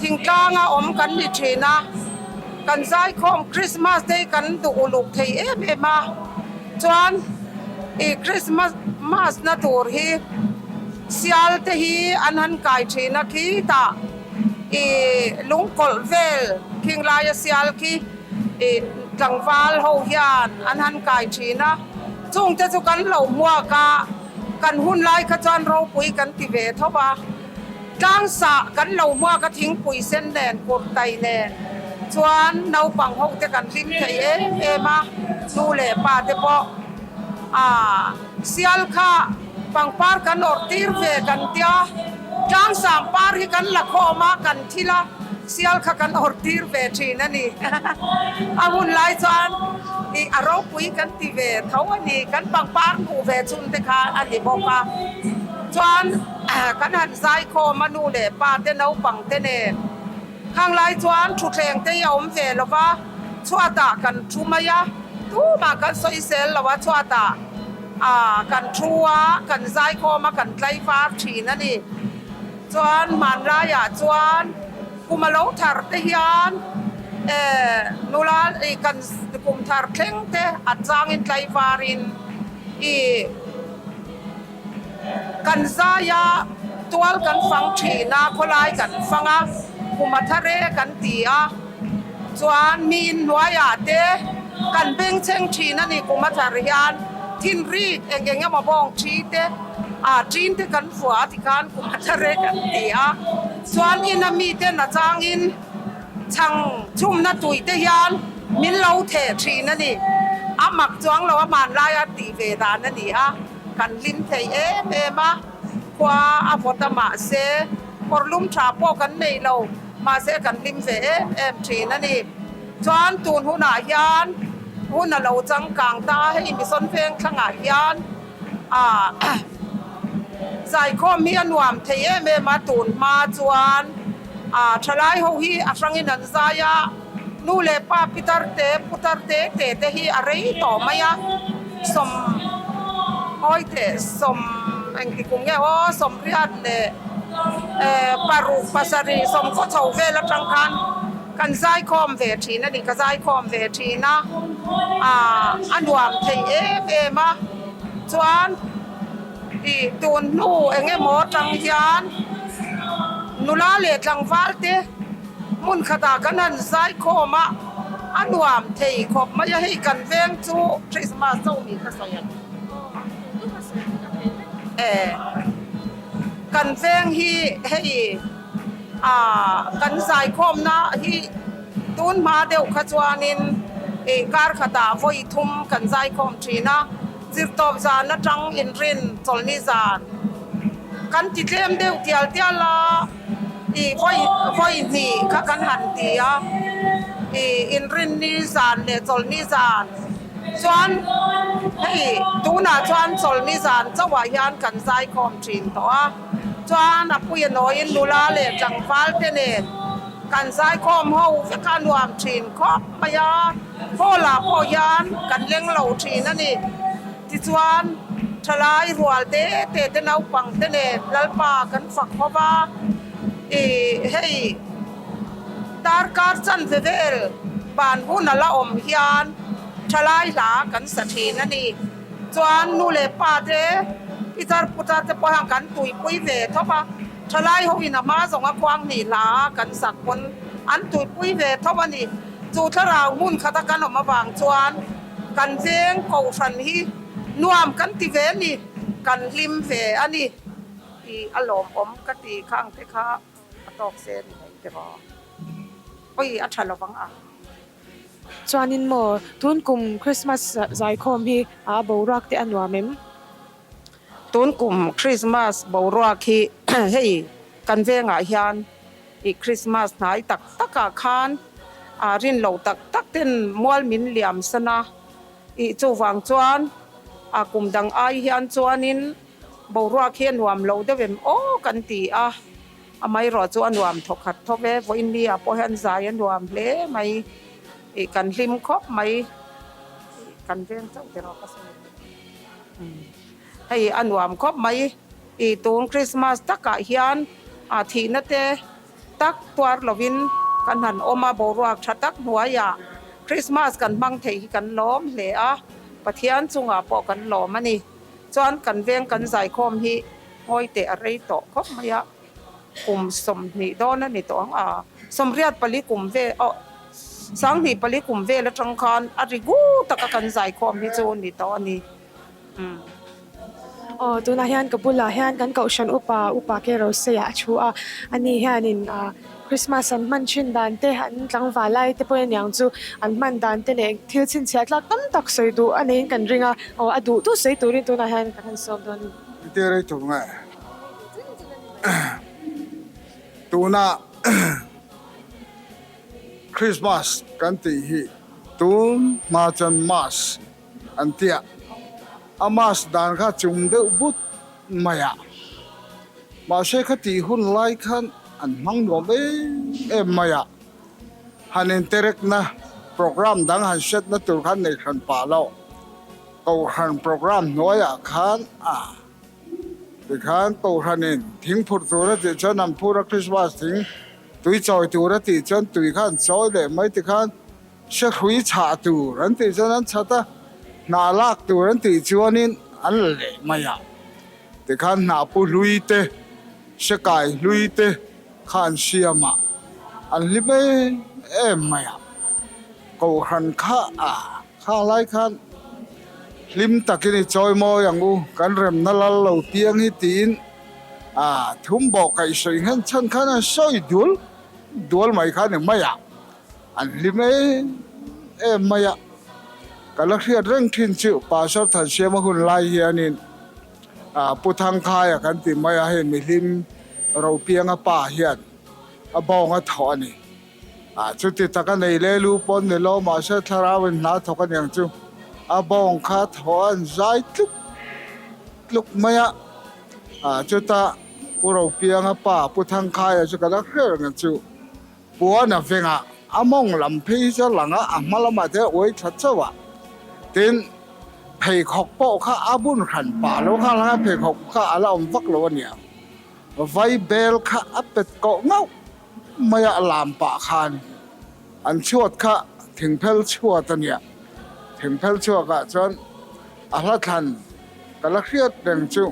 [SPEAKER 9] thingtlanga awm kan ni thin a, kan zaikhawm Christmas te hi kan duh uluk thei em em a, chuan i Christmas mas na tur hi sial te hi an han kai thin a khitah. I lungkawlh vel khing laia sial khi i tlangval ho hian an han kai thin a, chungte chu kan lo hmuak a, kan hun lai kha chuan ropui kan ti ve tho a, tlangsah kan lo hmuak a thingpui sen nen kurtai nen chuan naupang ho te kan hlim thei em em a, nu leh pa te pawh a sial kha pangpar kan awrh tir ve kan tia. Tlangsang par hi kan la khawm a, kan thil a, sial kha kan awrh tir ve thin a ni. A hun lai chuan ih a ropui kan ti ve tho a ni, kan pangpar hmuh ve chhun te kha a ni bawk a. Chuan kan han zai khawm a nu leh pa te naupang te nen. Khang lai chuan thutthleng te hi a awm ve lo va, chhuatah kan thu mai a, tumah kan sawisel lo a, chhuatah ah kan thu a, kan zaikhawm a, kan tlaivar thin a ni. Chuan hmanlaiah chuan kum a lo thar te hian eh nula ih kan kum thar thleng te a changin tlaivarin ih. Kan zai a, tual kan fang thin a, khawlai kan fang a, kum a thar e kan ti a, chuan mi inhnuaiah te kan bengchheng thin a ni kum a thar hian thinrik eng eng emaw bawng thi te ah ṭin te kan vuah a tikhan kum a thar e kan ti a, chuan ina miten a changin Chhang chhumna tui te hian min lo theh thin a ni. A mak chuang lo a hmanlaia tih ve dan a ni a, kan hlim thei em em a, khua a vawt a mahse kawrlum tha pawh kan nei lo, mahse kan hlim ve em em thin a ni. Chuan tun hunah hian hun a lo changkang ta a, hei Mission Veng thlangah hian ah zaikhawm hi a nuam thei em em a, tun hma chuan ah thalai ho hi a hrangin an zai a, nu leh pa pitar te putar te te te hi a rei tawh mai a, sawm hawi teh sawm engti kum nge aw sawmriat leh eh paruk pasarih sawmkhaw chho vel atang khan. Kan zaikhawm ve thin a ni, ka zaikhawm ve thin a, aah a nuam thei em em a, chuan ih tun hnu eng emaw atang hian nula leh tlangval te hmun khatah kan han zaikhawm a, a nuam thei khawp mai a, hei kan veng chu Christmas chauh ni ka sawi ang e, kan veng hi hei. Ah, kan zaikhawmna hi tun hma deuh kha chuanin ih kar khatah vawi thum kan zaikhawm thin a, zirtawp zan atang inrin chawlhni zan kan ti tlem deuh tial tial a, ih vawi vawi hnih kha kan han ti a, ih inrinni zan leh chawlhni zan chuan hei tunah chuan chawlhni zan chauhah hian kan zaikhawm thin tawh a. Chuan a puia nawiin nula leh tlangval te nen kan zaikhawm ho vek a nuam thin khawp mai a, hall ah pawh hian kan leng lo thin a ni. Tichuan thalai rual te te te naupang te nen Lalpa kan fak ho va, ih hei darkar chanve vel ban hun a la awm hian thalai hla kan sa thin a ni. Chuan nu leh pa te, pitar putar te pawh hian kan tuipui ve thawp a, thalai ho in a hma zawng a khuang hnih hla a kan sak pawn an tuipui ve thawp a ni. Chu thlarau hmun khat a kan awm avang chuan kan veng kohhran hi nuam kan ti ve a ni, kan hlim ve a ni tih a lawmawm ka ti khang te kha a tawk se ni mai tiraw. Oi a tha lovang a.
[SPEAKER 1] Chuanin maw tun kum Christmas zaikhawm hi a boruak te a nuam em?
[SPEAKER 9] Tun kum Krismas boruak hi hei kan vengah hian i Krismas hnai tak takah khan rin loh tak tak ten mual min liam san a, i chuvang chuan a kum dang ai hian chuanin boruak hi a nuam lo deuh em aw kan ti a, amaherawh chu a nuam thawkhat tho ve, vawiin ni ah pawh hian zai a nuam hle mai, i kan hlim khawp mai, kan veng chauh tiraw ka sawi. Hei a nuam khawp mai. I tun Christmas takah hian a thihna te tak tuar lovin kan han awm a, boruak tha tak hnuaiah Christmas kan hmang theih hi kan lawm hle a, Pathian chungah pawh kan lawm a ni. Chuan kan veng kan zaikhawm hi ngawi teh a rei tawh khawp mai a, kum 20 dawn a ni tawh ang a, 84 kum vel aw 24 kum vel atang khan a ri gu taka kan zaikhawm hi chu ni tawh a ni. Umm.
[SPEAKER 1] Aw tunah hian ka bulah hian kan kohhran upa upa ke Rosei ah a thu a, ani hianin ah Christmas an hman thin dan te an tlangval lai te pawh aniang chu an hman dan te leh thil chhinchhiah tlak tam tak sawi duh a neiin kan ring a, aw a duh duh sawi turin tunah hian kan han sawm dawn a ni.
[SPEAKER 6] Engtia rei tur nge? Tuna Christmas kan tih hi tun hma chuan Mass an ti a, a mass dan kha chum deuh but mai a, mahse khatih hun lai khan an hmang nuam em em mai a, han interact na program dang han set na tur khan nei hran pah lo, Kohhran program hnuaiah khan a tikhan Kohhranin thing phurh tur a tih chuan an phur a, Christmas thing tui chawi tur a tih chuan tui kha an chawi leh mai tikhan Sehrui chhah tur an tih chuan an chhat a, hnah lak tur an tih chuanin an la leh mai a. Tikhan hnah pu hlui te, sekai hlui te kha an siam a, an hlim em em mai a. Kohhran kha a khang lai khan hlim takin i chawi mawi ang u, kan remna lal lo piang hi tiin a thum bawh kaih sawi nghen chhan khan an sawi dual dual mai kha a ni mai a. An hlim em em mai a, ka la hriat reng thin chu Pastor Thansiama hun lai hianin Pu Thangkhaia kan ti mai a, hei mihlim Ropianga pa hian a bawng a thawh a ni. Chuti taka nei le lu pawn ni lo mahse thlarau in hna thawk aniang chu a bawng kha thawh a an zai tluk tluk mai a, chutah Pu Ropianga pa Pu Thangkhaia chu ka la hriat reng chu. Puan a veng a, a mawng lam phei hi chu a lang a, a hma lamah te a uai tha chauh a. Tin, pheikhawk pawh kha a bun hran pah lo kha a pheikhawk kha a la awm vak lo a nia. Vai bel kha a pet kawh ngauh mai a, a lam pah khan an chhuat kha thingphel chhuat a nia. Thingphel chhuakah chuan a hla thlan ka la hriat reng chu.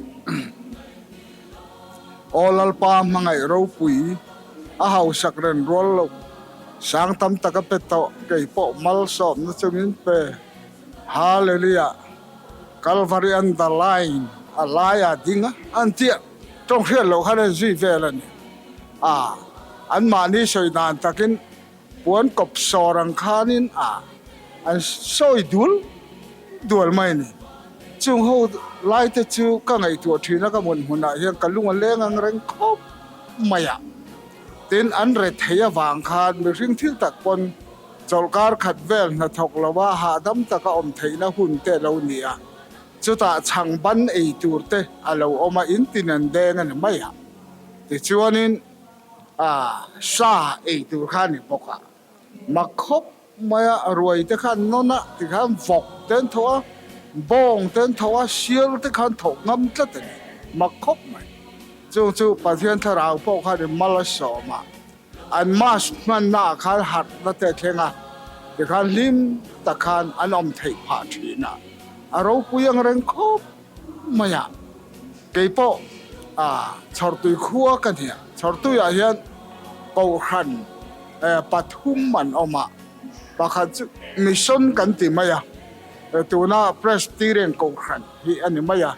[SPEAKER 6] Aw Lalpa hmangaih ropui, a hausak ren rual loh, sang tam tak a pe tawh, kei pawh malsawmna chungin pe. Hallelujah! Calvary on the line, a laia ding a, an tia tawng hriat loh khan an zui vel a ni. A, anmahni sawi dan takin puan kawp sawr ang khanin a an sawi dul dual mai a ni. Chung ho lai te chu ka ngaihtuah thin a, ka hmun hmunah hian ka lung a leng ang reng khawp mai a. Tin, an re thei avang khan mihring thil tak pawn chawlhkar khat vel hnathawk lova hahdam taka awm theihna hun te a lo ni a. Chutah chhang ban ei tur te a lo awm a, in tin an deng a ni mai a. Tichuanin. A sa ei tur kha a ni bawk a, mak khawp mai a, ruai te khan nawn a, tikhan vawk te an tho a, bawng te an tho a, sial te khan thawh ngam tlat a ni, mak khawp mai. Chung chu Pathian thlarau pawh khan i mal a sawm a, an mask hmanna ah khan harhna te a thleng a, tikhan hlim tak khan an awm theih phah thin a, a ropui ang reng khawp mai a. Kei pawh Chhawrtui khua ka ni a, Chhawrtuiah hian Kohhran pathum an awm a, pakhat chu Mission kan ti mai a, tuna Presbyterian Kohhran hi a ni mai a,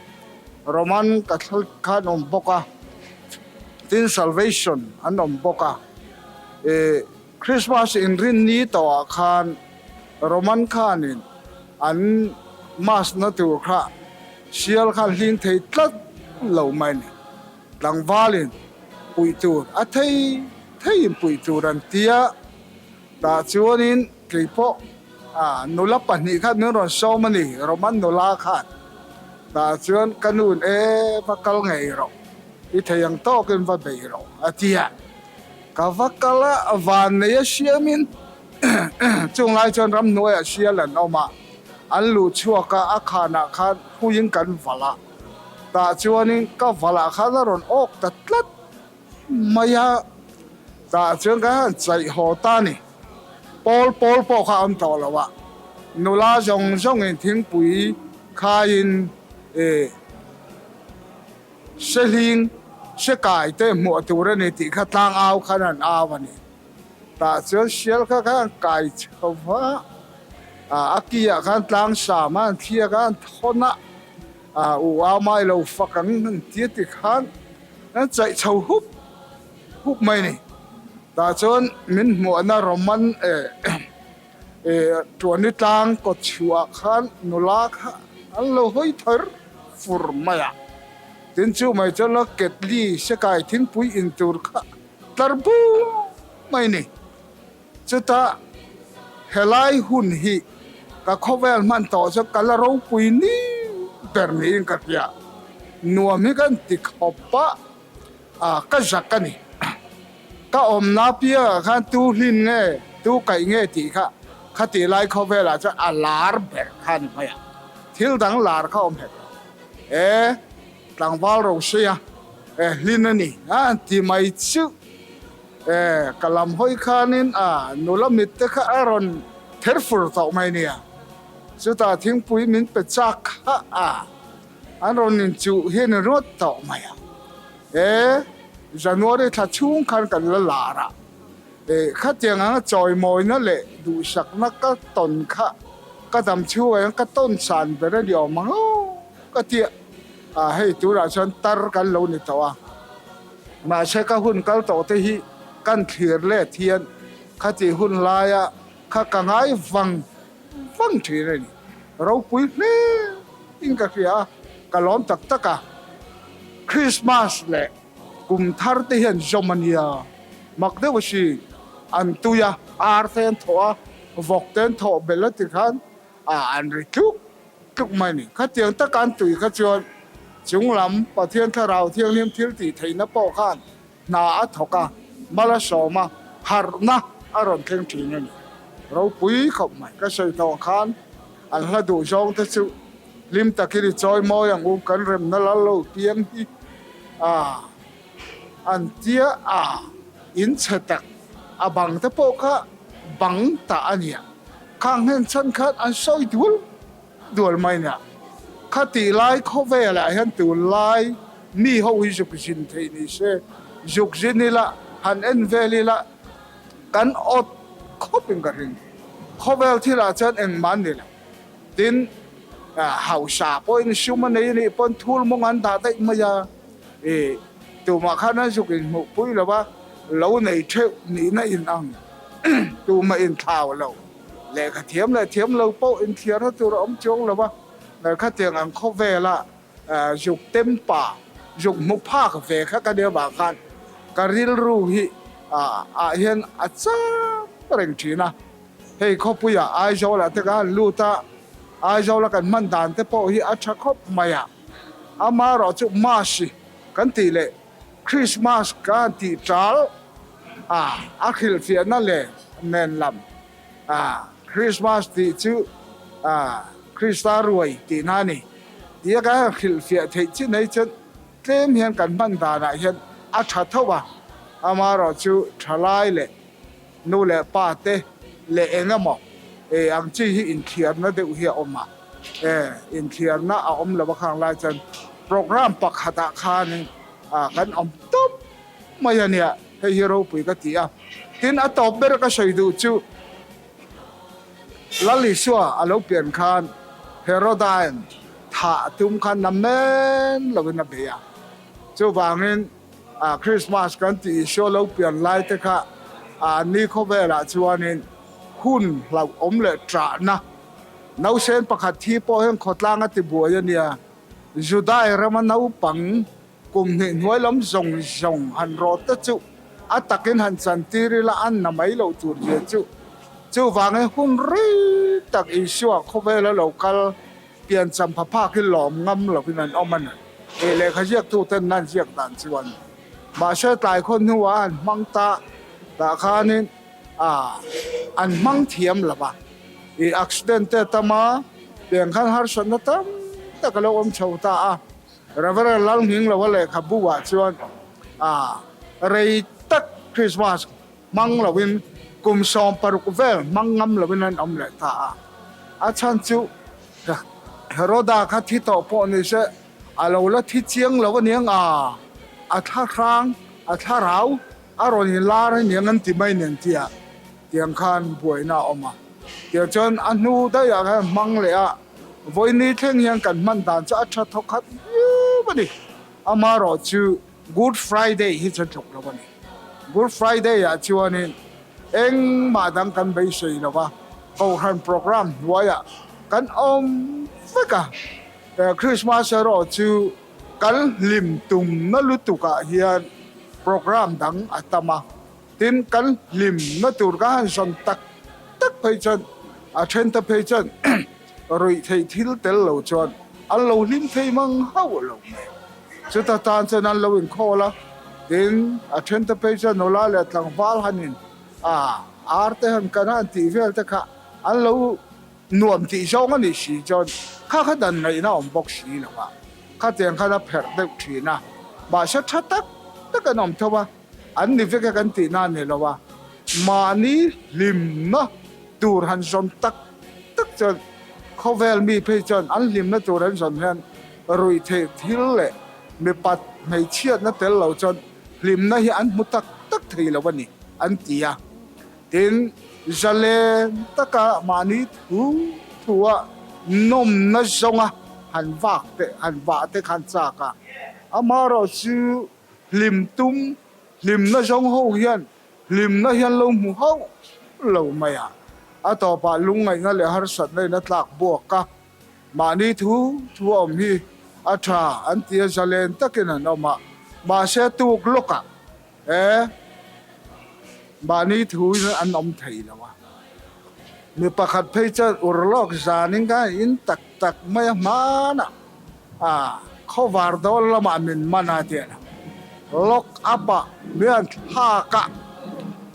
[SPEAKER 6] Roman Catholic kha an awm bawk a, tin Salvation an awm bawk a, Christmas inrinni tawhah khan Roman khanin an Mass na tur kha sial kha an hling thei tlat lo mai a ni. Tlangvalin puih tur a thei theiin puih tur an tia, tah chuanin kei pawh nula pahnih khan min rawn sawm a ni, Roman nula khan. Tah chuan ka nu'n e va kal ngei rawh, i thei ang tawkin va bei rawh a tia. Ka va kal a, van nei a siamin chung lai chuan ramhnuaiah sial an awm a, an luh chhuak a, a khanah khan huiin kan valh a, tah chuanin ka valh ah khan a rawn awk ta tlat mai a, tah chuan kan han chaih haw ta a ni. Pawl pawl pawh kha a awm tawh lo a, nula zawng zawngin thingpui khaiin ih. Sehling, Sekai te hmuh tur a ni tih kha tlangau khan an au a ni. Tah chuan sial kha khan an kai chho va, a ki ah khan tlang sam a, an thliak a, an thawn a, u au mai lo fak ang an ti a ti khan an chaih chho hup hup mai a ni. Tah chuan min hmuahna Roman Tuani tlang kawt chhuah khan nula kha an lo hawi thar fur mai a, tin chu mai chuan la ketli sekai thingpui in tur kha tlar bum mai ni. Chutah helai hun hi ka khawvel hman tawh chu ka la ropui ni ber niin ka hria, nuam hi kan ti khawp a. A, ka zak a ni. Ka awmna piangah khan tu hlin nge, tu kaih nge tih kha khati lai khawvelah chuan a lar ber kha a ni mai a. Thil dang lar kha awm hek lo. E, tlangval Rosia, e, hlin a ni, a han ti mai chu. E, ka lam hawi khanin a nula mit te kha a rawn ther fur tawh mai nia. Chutah thingpui min pe chak kha a. An rawn inchuh hian in rawt tawh mai a, e January thla chhung khan kan la lar a, e khatiang anga chawimawina leh duhsakna ka tawn kha ka dam chhungah hian ka tawn san ber a ni awm ang aw ka ti a, a hei tunah chuan tar kan lo ni tawh a, mahse ka hun kal tawh te hi kan thlir let hian khati hun laia kha ka ngai vang vang thin a ni. Ropui hle in ka hria a, ka lawm tak tak a. Christmas leh kum thar te hian zawm a nia, mak deuh a si. An tui a, ar te an thawh a, vawk te an thawh belh a ti khan a an ri tluk tluk mai a ni. Khatiang taka an tui kha chuan chunglam Pathian Thlarau Thianghlim thil tih theihna pawh khan Hna a thawk a, mal a sawm a, harhna a rawn thleng thin a ni. Ropui khawp mai. Ka sawi tawh khan an hla duh zawng te chu hlim takin i chawi mawi ang u, kan remna lal lo piang hi a an tia a, in chhe tak a bang te pawh kha bang ta a nia. Khang hnen chhan khan an sawi dual dual mai nia. Khatih lai khawvelah hian tunlai mi ho hi zuk zin theih ni se, zuk zin ila, han en vel ila, kan awt khawp in ka ring. Khawvel thilah chuan engmah an ni lo. Tin, hausa pawhin sum a nei anih pawn thul mawng an dah daih mai a, ih, tumah khan an zuk inhmuhpui lo a, lo nei theuh nihna in ang tumah inthlau lo. Lehkha thiam leh thiam lo pawh inthiarna tur a awm chuang lo a, lehkha tiang ang khawvela zuk tempa, zuk hmu phak ve kha ka nia vang khan ka rilru hi ah hian a chak reng thin a. Hei khawpuiah Aizawlah te kan han lut a, Aizawla kan hman dan te pawh hi a tha khawp mai a, amaherawhchu Masi kan tih leh Christmas ka han tih ṭal a, a hrilhfiahna leh nen lam a, Christmas tih chu a, Krista ruai tihna a ni tia kan han hrilhfiah theih chin hei chuan tlem hian kan hman danah hian a ṭha tho a, amaherawhchu ṭhalai leh nu leh pa te leh eng emaw e ang chi hi inthliarna deuh hi a awm a, e inthliarna a awm lo a khang lai chuan program pakhatah khanin ah kan awm tawp mai a nia, hei hi ropui ka ti a. Tin a tawp ber ka sawi duh chu Lal Isua a lo pian khan Herodain thah tum khan na men lovin a bei a, chuvangin A Christmas kan tih Isua lo pian lai te kha a ni khawvelah chuanin hun hlauhawm leh ṭahna nausen pakhat thi pawh hian khawtlang a ti buai a nia. Judai rama naupang kum hnih hnuai lam zawng zawng han rawt te chu a takin han chantir ila an na mai loh tur zia chu. Chuvangin hun rei tak Isua khawvela lo kal piancham pha phak hi lawm ngam lovin an awm a ni. Tih lehkha ziaktuten an ziak dan chuan mahse tlai khaw hnuah an hmang ta tah khanin an hmang thiam lo va. I accident te tam a, tiang khan harsatna tam tak a lo awm chho ta a. Reverend Lalnghingloa lehkhabu ah chuan rei tak Christmas hmang loin kum 60 vel hmang ngam loin an awm leh ta a. A chhan chu Heroda kha thi tawh pawh ni se a lo la thi chiang lo aniang a, a thlahrang, a thlarau a rawn inlar aniang an ti mai nen tia tiang khan buaina a awm a. Tiang chuan a hnu daihah khan hmang leh a, vawiini thleng hian kan hman dan chu a tha thawkhat viau a ni. Amaherawhchu Good Friday hi chu tluk lo a ni. Good Friday ah chuanin engmah dang kan beisei lo a, Kohhran program hnuaiah kan awm vek a. Christmas erawh chu kan hlim tumna lutukah hian program dang a tam a, tin kan hlimna tur ka han sawn tak tak phei chuan a then te phei chuan ruih theih thil tel lo chuan an lo hlim thei mang hauh lo mai. Chuta tan chuan an lo inkhawl a, tin a then te phei chuan nula leh tlangval hanin a ar te han kan a an tih vel te kha an lo nuam tih zawng a nih si chuan kha kha dan ngaihna a awm bawk si lo a, khatiang khan a pherh deuh thin a, mahse tha tak tak an awm tho a. An ni vek e kan tihna a ni lo a, mahni hlimna tur han zawn tak tak chuan khawvel mi phei chuan an hlimna tur an zawn hian ruihtheih thil leh mipat hmeichhiatna tel lo chuan hlimna hi an hmu tak tak thei lo a ni an ti a. Tin, zalen taka mahni thu thua nawmna zawnga han vak te han vah te khan chak a, amaherawhchu Hlim tum, hlimna zawng ho hian hlimna hian lo hmu hauh lo mai a. A tawpah lungngaihna leh harsatna in a tlak buak a, mahni thu thu a awm hi a tha an ti a, zalen takin an awm a, mahse tuk lawkah e mahni thu in an awm thei lo a. Mi pakhat phei chuan urlawk zanin kha in tak tak mai a hmanah a khawvar dawn lamah min man a tih a lock up ah mi an thlak a,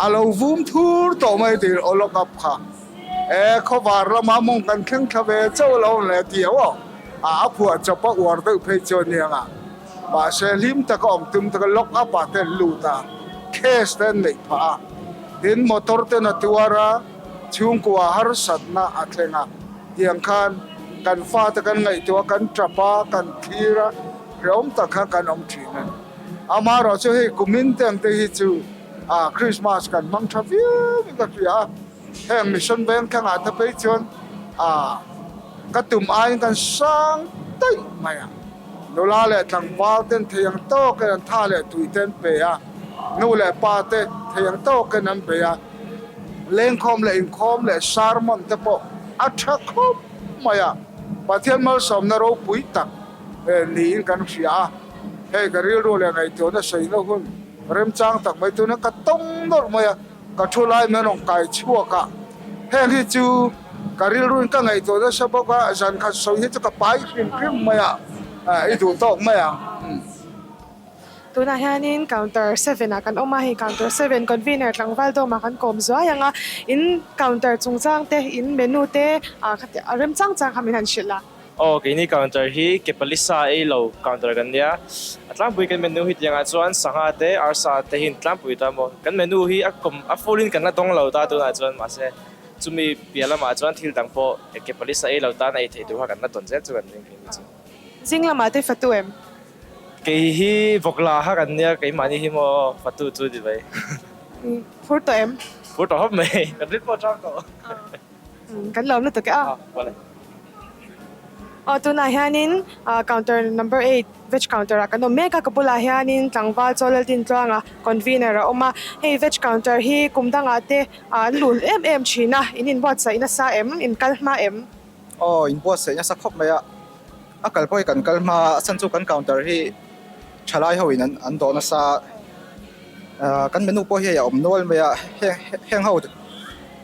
[SPEAKER 6] a lo vum thur tawh mai tih aw lock up kha e khawvar lama mawng kan thleng thla ve chauh lo le tih aw a a phuah chawp a uar deuh phei chuan nia nga mahse hlim taka awm tum taka lock up ah te an lut a case te an neih phah a tin motor ten a tuar a chhungkua harsatna a thleng a. Tiang khan kan fate kan ngaihtuah a, kan tap a, kan thlir a, hrehawm tak kha kan awm thin a ni. Amaherawh chu hei kumin te ang te hi chu ah Christmas kan hmang tha viau in ka hria a, heng mission veng thlangah te phei chuan ah ka tum aiin kan sang daih mai a, nula leh tlangval ten thei ang tawkin an tha leh tui te an pe a, nu leh pa te thei ang tawkin an bei a. Lengkhawm leh inkhawm leh sermon te pawh a tha khawp mai a, Pathian malsawmna ropui tak niin kan hria a, hei ka rilru leh ngaihtuahna sawina hun remchang tak mai tuna ka tawng nawlh mai a, ka thu lai min rawn kai chhuak a, heng hi chu ka rilruin ka ngaihtuah nasa bawk a, zan khat sawi hi chu ka pai hrim hrim mai a, i duh tawk mai ang.
[SPEAKER 1] Tunah hianin counter seven ah kan awm a, hei counter seven convener tlangval dawmah kan kawm zuai ang a, in counter chungchang te, in menu te ah kha a rem chang chang kha min han hrilh a.
[SPEAKER 10] Aw keini counter hi Kepalisa ei lo counter kan nia, a tlangpui kan menu hi tiangah chuan sangha te arsa te hi an tlangpui ta maw, kan menu hi a kawm a full in kan la dawng lo ta tunah chuan mahse chumi piah lamah chuan thil dang pawh Kepalisa ei lo tan ei theih tur kha kan la dawn zel chu kan ring keini chu.
[SPEAKER 1] Zing lamah te fatu em?
[SPEAKER 10] Kei hi vawkla ha kan nia, keimahni hi maw fatu chu ti mai.
[SPEAKER 1] Phur tawh em?
[SPEAKER 10] Phur tawh hawp mai, kan rit pawh chang tawh.
[SPEAKER 1] Kan lawm lutuk e a. Aw tunah hianin counter number eight veg counter ah kan awm mek a, ka bulah hianin tlangval chaw Laldintluanga convener a awm a, hei veg counter hi kum dangah te an lun em em thin a, in inbuatsaih nasa em, in kal hma em?
[SPEAKER 14] Aw inbuatsaih nasa khawp mai a.
[SPEAKER 11] A kal pawh hi kan kal hma a chhan chu kan counter hi thalai ho in an dawh nasa a kan menu pawh hi hei a awm nual mai a heng ho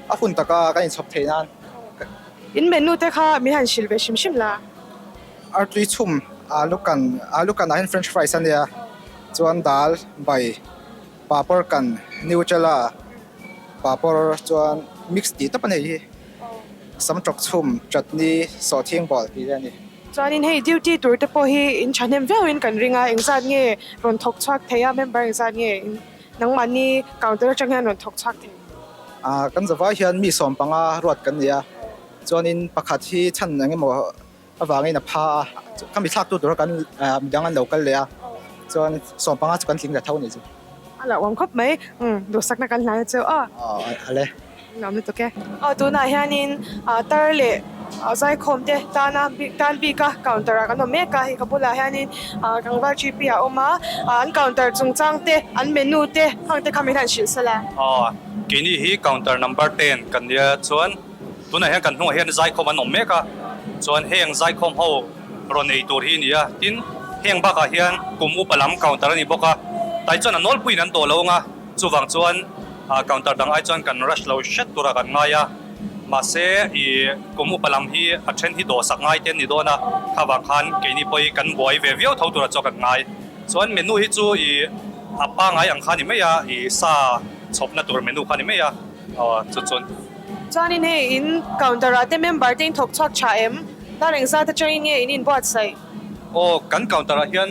[SPEAKER 11] a hun taka kan inchhawp theih nan.
[SPEAKER 1] In menu te kha min han hrilh ve hrim hrim la.
[SPEAKER 11] Artui chhum alu kan alu kan ah hian french fries a nia chuan dal bai papawr kan nutella papawr chuan mix tih tawp a nei hi. Sam tawk chhum, chutney, sawhthing ball tih te a ni.
[SPEAKER 1] Chuanin hei duty tur te pawh hi in thahnem viauin kan ring a, engzat nge rawn thawk chhuak thei a, member engzat nge nangmahni counter atang hian rawn thawk chhuak thei?
[SPEAKER 11] Ah kan zavai hian mi 15 ruat kan ni a, chuanin pakhat hi chhan eng emaw avangin a pha a, khami thlak tu tura kan midang an lo kal leh a, chuan 15 chu kan tling ta tho a nih chu.
[SPEAKER 1] A lo awm khawp mai, umm duhsakna kan hlan a cheu a.
[SPEAKER 11] Aw a le.
[SPEAKER 1] Nuam lutuk e. Aw tunah hianin tar leh zaikhawm te tana tan bika counter ah kan awm mek a, hei ka bulah hianin tlangval GP a awm a, an counter chungchang te an menu te hang te kha min han hrilh sela.
[SPEAKER 14] Aw keini hi counter number 10 kan nia chuan Tunah hian kan hnungah hian zaikhawm an awm mek a, chuan heng zaikhawm ho rawn ei tur hi a ni a, tin heng bakah hian kum upa lam counter a ni bawk a, tai chuan a nawlpuiin an tawh lo ang a, chuvang chuan counter dang ai chuan kan rush lo hret turah kan ngai a, mahse ih kum upa lam hi a then hi dawhsak ngai te an ni dawn a, kha vang khan keini pawh hi kan buai ve viau tho turah chuan kan ngai. Chuan menu hi chu ih a pangai ang kha a ni mai a, ih sa chhawpna tur menu kha a ni mai a, aw chu chuan.
[SPEAKER 1] Chuanin hei in counter ah te member te in thawk chhuak tha em? Dar engzat atangin nge in inbuatsaih?
[SPEAKER 14] Aw, kan counter ah hian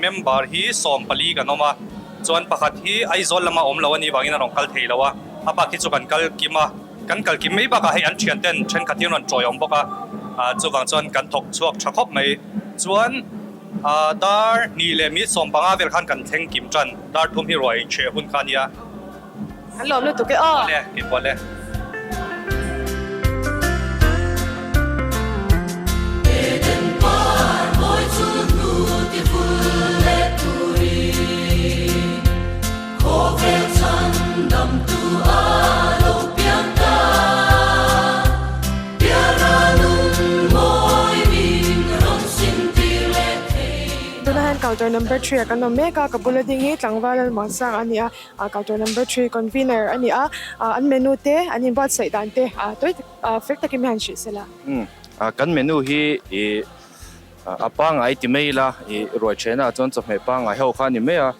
[SPEAKER 14] member hi 14 kan awm a, chuan pakhat hi Aizawl lama awm lo a nih vangin a rawn kal thei lo a, a bak hi chu kan kal kim a, kan kal kim mai bakah hei an thian ten thenkhat hi an rawn chawi awm bawk a, chuvang chuan kan thawk chhuak tha khawp mai. Chuan dar hnih leh minute 15 vel khan kan thleng kim tan, dar thum hi ruai chheh hun kha a nia.
[SPEAKER 1] An lawm lutuk e aw.
[SPEAKER 14] Awle, keipawh le.
[SPEAKER 16] Eden par mawi chu hnu ti vul leh turin khawvel chhan dam tu a lo piang ta. Piara nun mawi min rawn sim tir leh thei.
[SPEAKER 1] Tunah hian counter number 3 ah kan awm mek a, ka bula ding hi tlangval Lalmuansang a ni a. Counter number 3 convener a ni a, an menu te an inbuatsaih dan te tawi tak fel takin mi han hrilh sela.
[SPEAKER 17] Umm kan menu hi ih a pangngai ti mai ila ih ruai thenah chuan chawhmeh pangngai ho kha a ni mai a,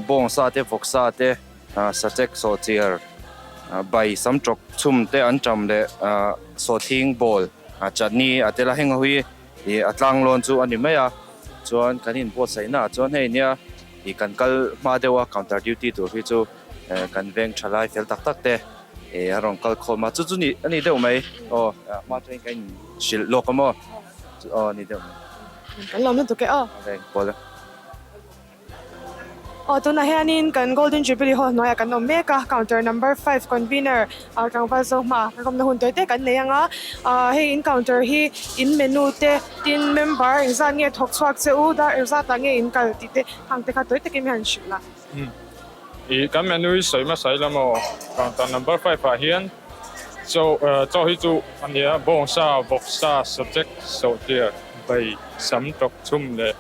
[SPEAKER 17] bawngsa te vawksa te sachek sawhchiar bai samtawk chhum te an tam leh sawhthing bawl chutney a tel a heng ho hi ih a tlanglawn chu a ni mai a, chuan kan inbuatsaihna ah chuan hei nia. Ih kan kal hma deuh a counter duty tur hi chu kan veng tha lai fel tak tak te ih a rawn kal khawm a chu chu a ni deuh mai aw hma atangin ka in hrilh lawk a maw aw a ni deuh mai.
[SPEAKER 1] Kan lawm lutuk e aw.
[SPEAKER 17] Veng pawl a.
[SPEAKER 1] Aw tunah hianin kan Golden Jubilee Hall hnuaiah kan awm mek a counter number 5 convener tlangval zo hma kan awmna hun tawi te kan nei ang a hei in counter hi in menu te Tin, member engzat nge thawk chhuak che u, dar engzatah nge in kal tih te hang te kha tawi takin mi han hrilh a.
[SPEAKER 25] Umm. Ih, kan menu hi sawi hmasa ila maw? Counter number 5 ah hian chaw, chaw hi chu a nia, bawngsa, vawksa, sachek, sawhtiar, bai, sam, tawk, chhum leh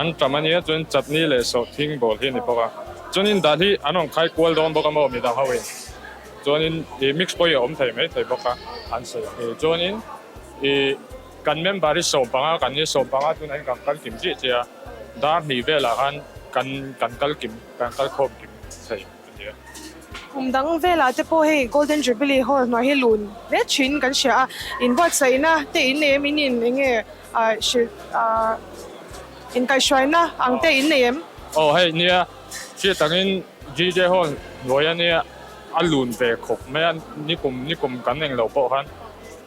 [SPEAKER 25] an tam a nia, chuan chutney leh sawhthing bawl hi a ni bawk a. Chuanin dal hi an rawn khai kual dawn bawk a maw midang ho in. Chuanin ih mix pawh hi a awm thei mai thei bawk a, an sawi ang. Chuanin ih. Kan member hi 15 kan ni, 15 tunah hian kan kal kim chiah chiah a, dar hnih velah khan kan kan kal kim, kan kal khawm kim thei a ni a.
[SPEAKER 1] Kum dang velah te pawh hei Golden Jubilee Hall hnuai hi lun hle thin kan hria a, inbuatsaihna te in nei em, in in eng nge hrilh inkaihhruaina ang te in nei em?
[SPEAKER 25] Aw hei nia, hriat angin GJ Hall hnuai a nia, a lun ve khawp mai a, nikum nikum kan englo pawh khan.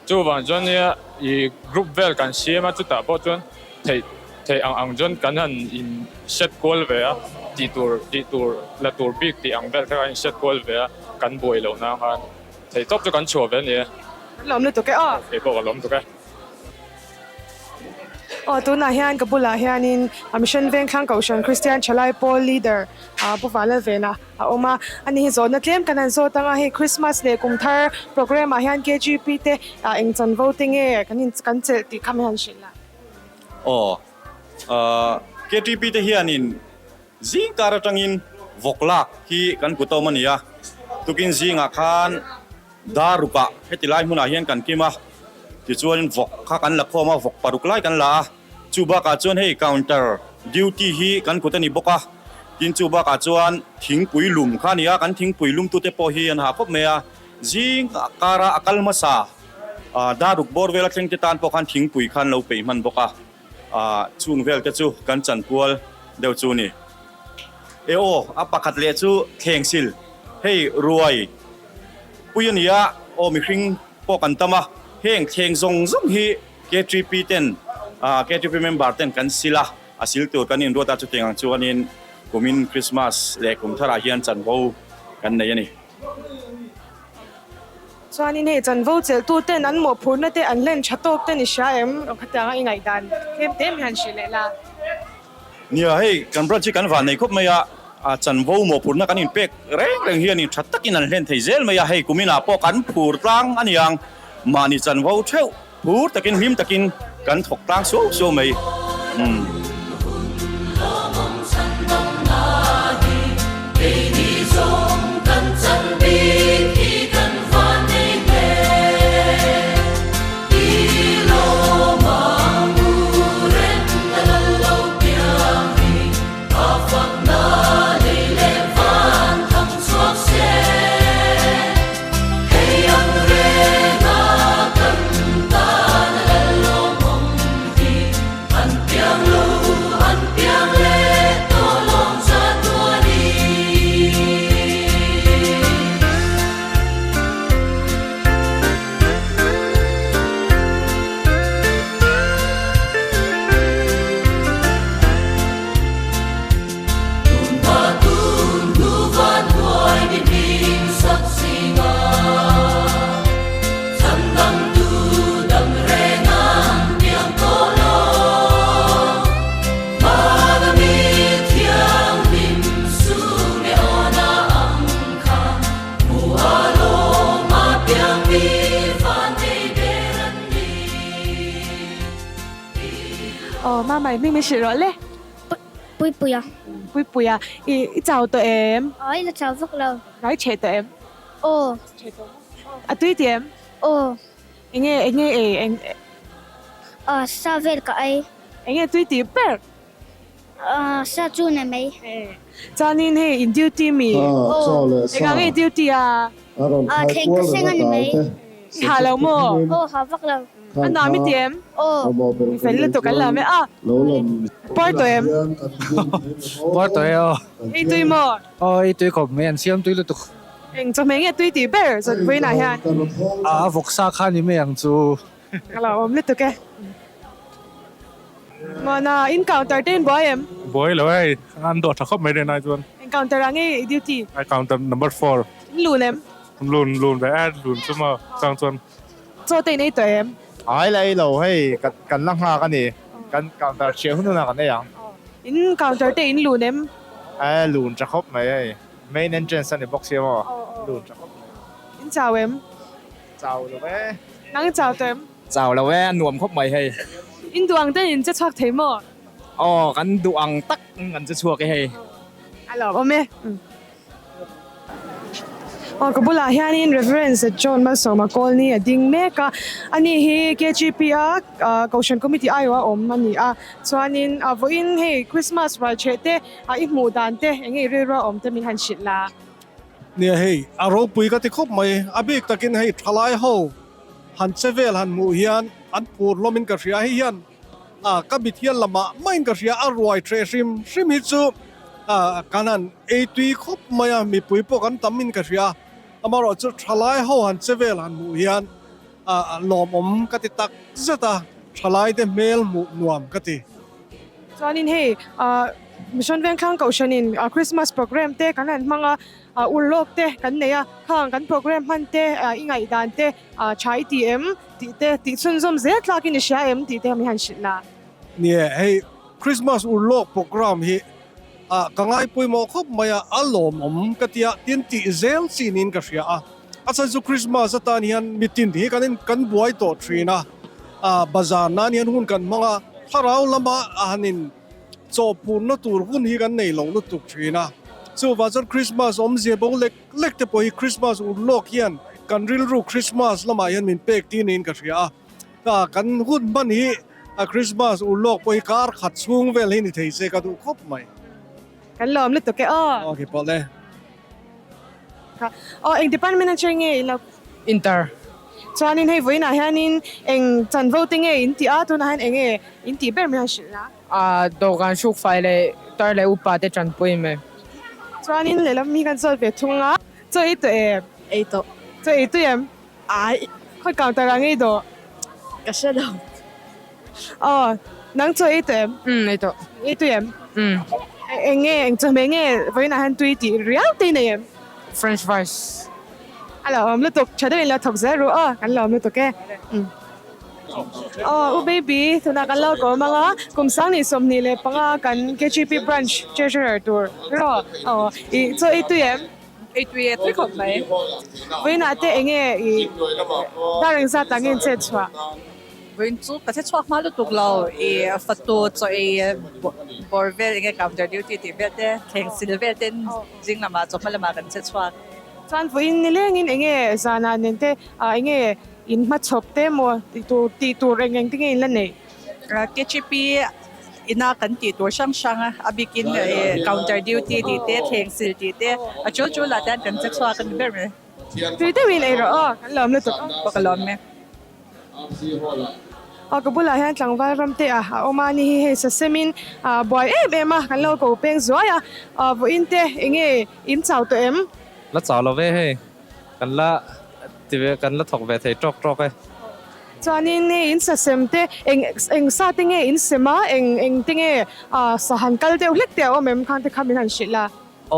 [SPEAKER 25] Chuvang chuan nia i group vel kan siam a, chutah pawh chuan theih theih ang ang chuan kan han in set kual ve a, tih tur tih tur la tur bik tih ang vel kha kan in set kual ve a, kan buai loh nan khan theih tawp chu kan chhuah ve a ni e.
[SPEAKER 1] Kan lawm lutuk e aw.
[SPEAKER 25] Kei pawh ka lawm tuk e.
[SPEAKER 1] Aw tunah hian ka bulah hianin Mission Vengthlang Kohhran Kristian Thalai Pawl Leader Pu Vanlalvena a awm a, ani hi zawhna tlem kan han zawt ang a, hei Christmas leh kum thar programme ah hian KGP te eng chanvo te nge kan in kan chelh tih kha min han hrilh a.
[SPEAKER 7] Aw, KTP te hianin zing kar atangin vawk lak hi kan kut awm a ni a, tukin zingah khan dar rukah heti lai hmunah hian kan kim a, tichuan vawk kha kan la khawm a, vawk paruk lai kan la a, chu bakah chuan hei counter duty hi kan kut a ni bawk a, tin chu bakah chuan thingpui lum kha a ni a, kan thingpui lumtute pawh hi an hah khawp mai a, zing kara a kal hmasa. Daruk bawr vela thleng te tan pawh khan thingpui khan lo peih hman bawk a, chung vel te chu kan chanpual deuh chu ni. E aw, a pakhat leh chu thleng sil, hei ruai pui a ni a, aw mihring pawh kan tam a, heng thleng zawng zawng hi KTP ten, KTP member ten kan sil a, a sil tur kan inruat a, chutiang ang chuanin kumin Christmas leh kum tharah hian chanvo kan nei a ni.
[SPEAKER 1] Chuanin hei chanvo chelhtu ten an mawhphurhna te an hlen tha tawk ten i hria em? Rawn khatiang a i ngaihdan tlem te em hian hrilh leh la.
[SPEAKER 7] Nia, hei kan branch hi kan van nei khawp mai a, chanvo mawhphurhna kan inpek reng reng hianin tha takin an hlen thei zel mai a, hei kuminah pawh kan phur tlang a niang, mahni chanvo theuh phur takin hlim takin kan thawk tlang suau suau mai. Umm.
[SPEAKER 1] Aw Mamai hming min hrilh rawh le.
[SPEAKER 4] Puipuia.
[SPEAKER 1] Puipuia i i chau tawh em?
[SPEAKER 4] Aw i la chau vak lo.
[SPEAKER 1] Rai chhe tawh em?
[SPEAKER 4] Aw.
[SPEAKER 1] Chhe tawh maw? A tui ti em?
[SPEAKER 4] Aw.
[SPEAKER 1] Enge enge ei eng.
[SPEAKER 4] Aw sa vel ka ei.
[SPEAKER 1] Enge tui ti ber?
[SPEAKER 4] Aw sa chu nei mai.
[SPEAKER 1] Chuanin hei in duty mi?
[SPEAKER 4] Aw.
[SPEAKER 1] Engah nge i duty a?
[SPEAKER 4] Aw thleng ka seng a ni mai.
[SPEAKER 1] I ha lo maw?
[SPEAKER 4] Aw ha vak lo.
[SPEAKER 1] A nuam i ti em?
[SPEAKER 4] Aw.
[SPEAKER 1] Mi fel lutuk an la mai a. Puar tawh em?
[SPEAKER 15] Puar tawh e aw.
[SPEAKER 1] Ei tui maw?
[SPEAKER 15] Aw ei tui khawp mai an siam tui lutuk.
[SPEAKER 1] Eng chawhmeh nge tui tih ber Zawtpuiinah hian?
[SPEAKER 15] A vawksa kha ni mai ang chu.
[SPEAKER 1] Ka lo awm lutuk e. Mawna encounter te in buai em?
[SPEAKER 18] Buai lo hei, an dawh tha khawp mai rin ai chuan.
[SPEAKER 1] Encounter ah nge i duty?
[SPEAKER 18] Encounter number four.
[SPEAKER 1] In lun em?
[SPEAKER 18] Lun lun ve e, lun chu maw chang chuan.
[SPEAKER 1] Chaw te in ei tawh em?
[SPEAKER 11] Ai la ei lo hei, kan la nghak a ni. Kan counter chhiah hun hunah kan ei ang.
[SPEAKER 1] In counter te in lun em?
[SPEAKER 11] E lun tha khawp mai hei, main entrance a ni bawk sia maw, lun tha khawp mai.
[SPEAKER 1] In chau em?
[SPEAKER 11] Chau lo e.
[SPEAKER 1] Nang chau tawh em?
[SPEAKER 19] Chau lo e, a nuam khawp mai hei.
[SPEAKER 1] In duh ang ten in che chhuak thei maw?
[SPEAKER 19] Aw, kan duh ang tak kan che chhuak e hei.
[SPEAKER 1] A lawm awm e. Aw ka bulah hianin Reverend Zet John Malsawma Kawlni a ding mek a, ani hi KGP a Kohhran Committee aiawh a awm a ni a, chuanin vawiin hei Christmas rual chheh te i hmuh dan te eng nge i rilru a awm te min han hrilh la.
[SPEAKER 20] Nia hei a ropui ka ti khawp mai, a bik takin hei thalai ho han che vel han hmuh hian an phur hlawmin ka hria, hei hian A, ka mithial lamah maiin ka hria, a ruai threh hrim hrim hi chu kan han ei tui khawp mai a, mipui pawh kan tam in ka hria. Amaherawh chu thalai ho han che vel han hmuh hian lawmawm ka ti tak zet a, thalai te hmel hmuh nuam ka ti.
[SPEAKER 1] Chuanin hei Mission Vengthlang Kohhranin Christmas program te kan han hmang a, urlawk te kan nei a, khang kan program hman te i ngaihdan te tha i ti em? Tih te, tih chhunzawm zel tlakin i hria em tih te mi han hrilh la.
[SPEAKER 20] Nie, hei Christmas urlawk program hi ah ka ngai pawimawh khawp mai a, a lawmawm ka ti a, tin tih zel chi niin ka hria a. A chhan chu Christmas atan hian mitin hi kan in kan buai tawh thin a, ah bazar nan hian hun kan hmang a, Thlarau lama a han in chawhphurna tur hun hi kan nei lo lutuk thin a. Chuvang chuan Christmas awmzia bo lek lek te pawh hi Christmas ur lawk hian kan rilru Christmas lamah hian min pek tir niin ka hria a. Ka kan hun hman hi a Christmas ur lawk pawh hi kar khat chhung vel hi ni thei se ka duh khawp mai.
[SPEAKER 1] Kan lawm lutuk e aw.
[SPEAKER 20] Aw kei pawh le.
[SPEAKER 1] Kha aw eng department atang nge i lo?
[SPEAKER 2] Inter.
[SPEAKER 1] Chuanin hei vawiinah hianin eng chanvo te nge in tih a, tunah hian eng nge in tih ber mai a hrilh a?
[SPEAKER 2] Aa dawhkan hrukfai leh tar leh upa te tanpui mai.
[SPEAKER 1] Chuanin lehlam hi kan zawt ve thung a, chaw ei tawh em?
[SPEAKER 5] Ei tawh.
[SPEAKER 1] Chaw ei tui em? Ai, khawi counter ah nge i dawh?
[SPEAKER 5] Ka hre lo.
[SPEAKER 1] Aw, nang chaw ei tawh em?
[SPEAKER 2] Umm, ei tawh.
[SPEAKER 1] Ei tui em?
[SPEAKER 2] Umm.
[SPEAKER 1] Eng nge, eng chawhmeh nge vawiinah hian tui tih riau te i nei em?
[SPEAKER 2] French fries.
[SPEAKER 1] A lo awm lutuk, tha deuhin lo thawk zel ru aw, kan lo awm lutuk e. Umm. Aw, U Baby, tunah kan lo kawm ang a, kum 2025 kan KGP Branch Treasurer tur rawh. Aw, i chaw ei tui em?
[SPEAKER 5] Ei tui e, tui khawp mai.
[SPEAKER 1] Vawiinah te eng nge i dar engzat ah nge in chet chhuah?
[SPEAKER 5] Vawiin chu ka che chhuak hma lutuk lo, i fatu chaw ei bawr vel enge counter duty tih vel te, thleng sil vel ten zing lamah chawhma lamah kan che chhuak.
[SPEAKER 1] Chuan vawiin nilengin enge zanah nen te enge in hmachhawp te maw tih tur tih tur eng eng te nge in la neih?
[SPEAKER 5] KGP ina kan tih tur hrang hrang a, a bikin counter duty tih te, thleng sil tih te, a tul tul ah te hian kan che chhuak a ni ber mai.
[SPEAKER 1] Tui deuhin ei rawh aw, kan lawm lutuk a.
[SPEAKER 5] Ka lawm e.
[SPEAKER 1] Aw ka bulah hian tlangval ram te ah a awm a ni hi hei sasemin ah buai em em a kan lo ko peng zuai a ah vawiin te eng nge in chau tawh em?
[SPEAKER 13] La chau lo ve hei kan la ti ve kan la thawk ve thei tawk tawk e.
[SPEAKER 1] Chuanin nge in sasem te eng eng sa te nge in sem a eng eng te nge ah sa han kal deuh hlek te a awm em khang te kha min han hrilh a.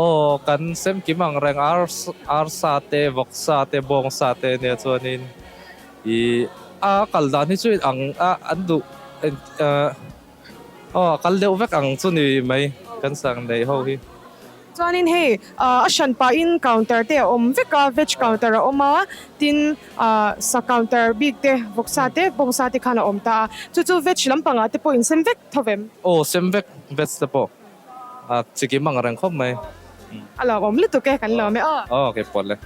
[SPEAKER 13] Aw kan sem kim ang reng ar arsa te vawksa te bawngsa te nia chuanin Ih a kal dan hi chu ang a an duh aw a kal deuh vek ang chu ni mai kan sang neih ho hi.
[SPEAKER 1] Chuanin hei a hran pahin counter te a awm vek a veg counter a awm a tin sa counter bik te vawksa te bawngsa te khan a awm ta a chu chu veg lampangah te pawh in sem vek tho vem.
[SPEAKER 13] Aw sem vek veg te pawh a chikim ang reng khawp mai.
[SPEAKER 1] A lawmawm lutuk e kan lawm e aw.
[SPEAKER 13] Aw keipawh le.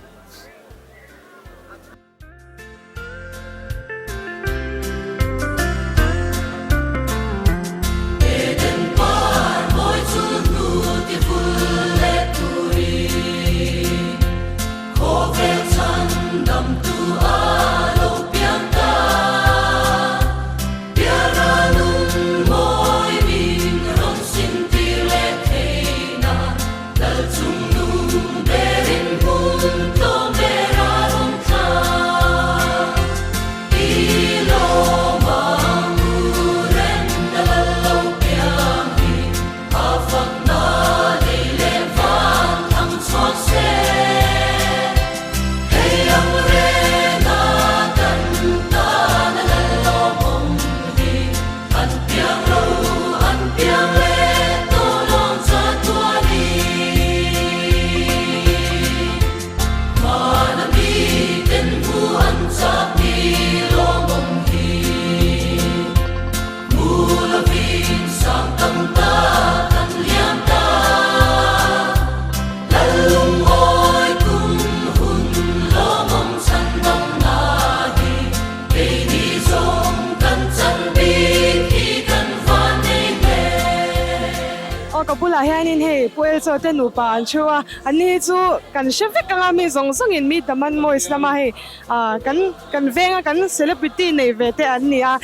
[SPEAKER 1] Aw ka bulah hianin hei Pu Elchaw te nupa an thu a, an ni hi chu kan hre vek anga mi zawng zawngin mi Daman Moist lama hei ah kan kan venga kan celebrity nei ve te an ni a,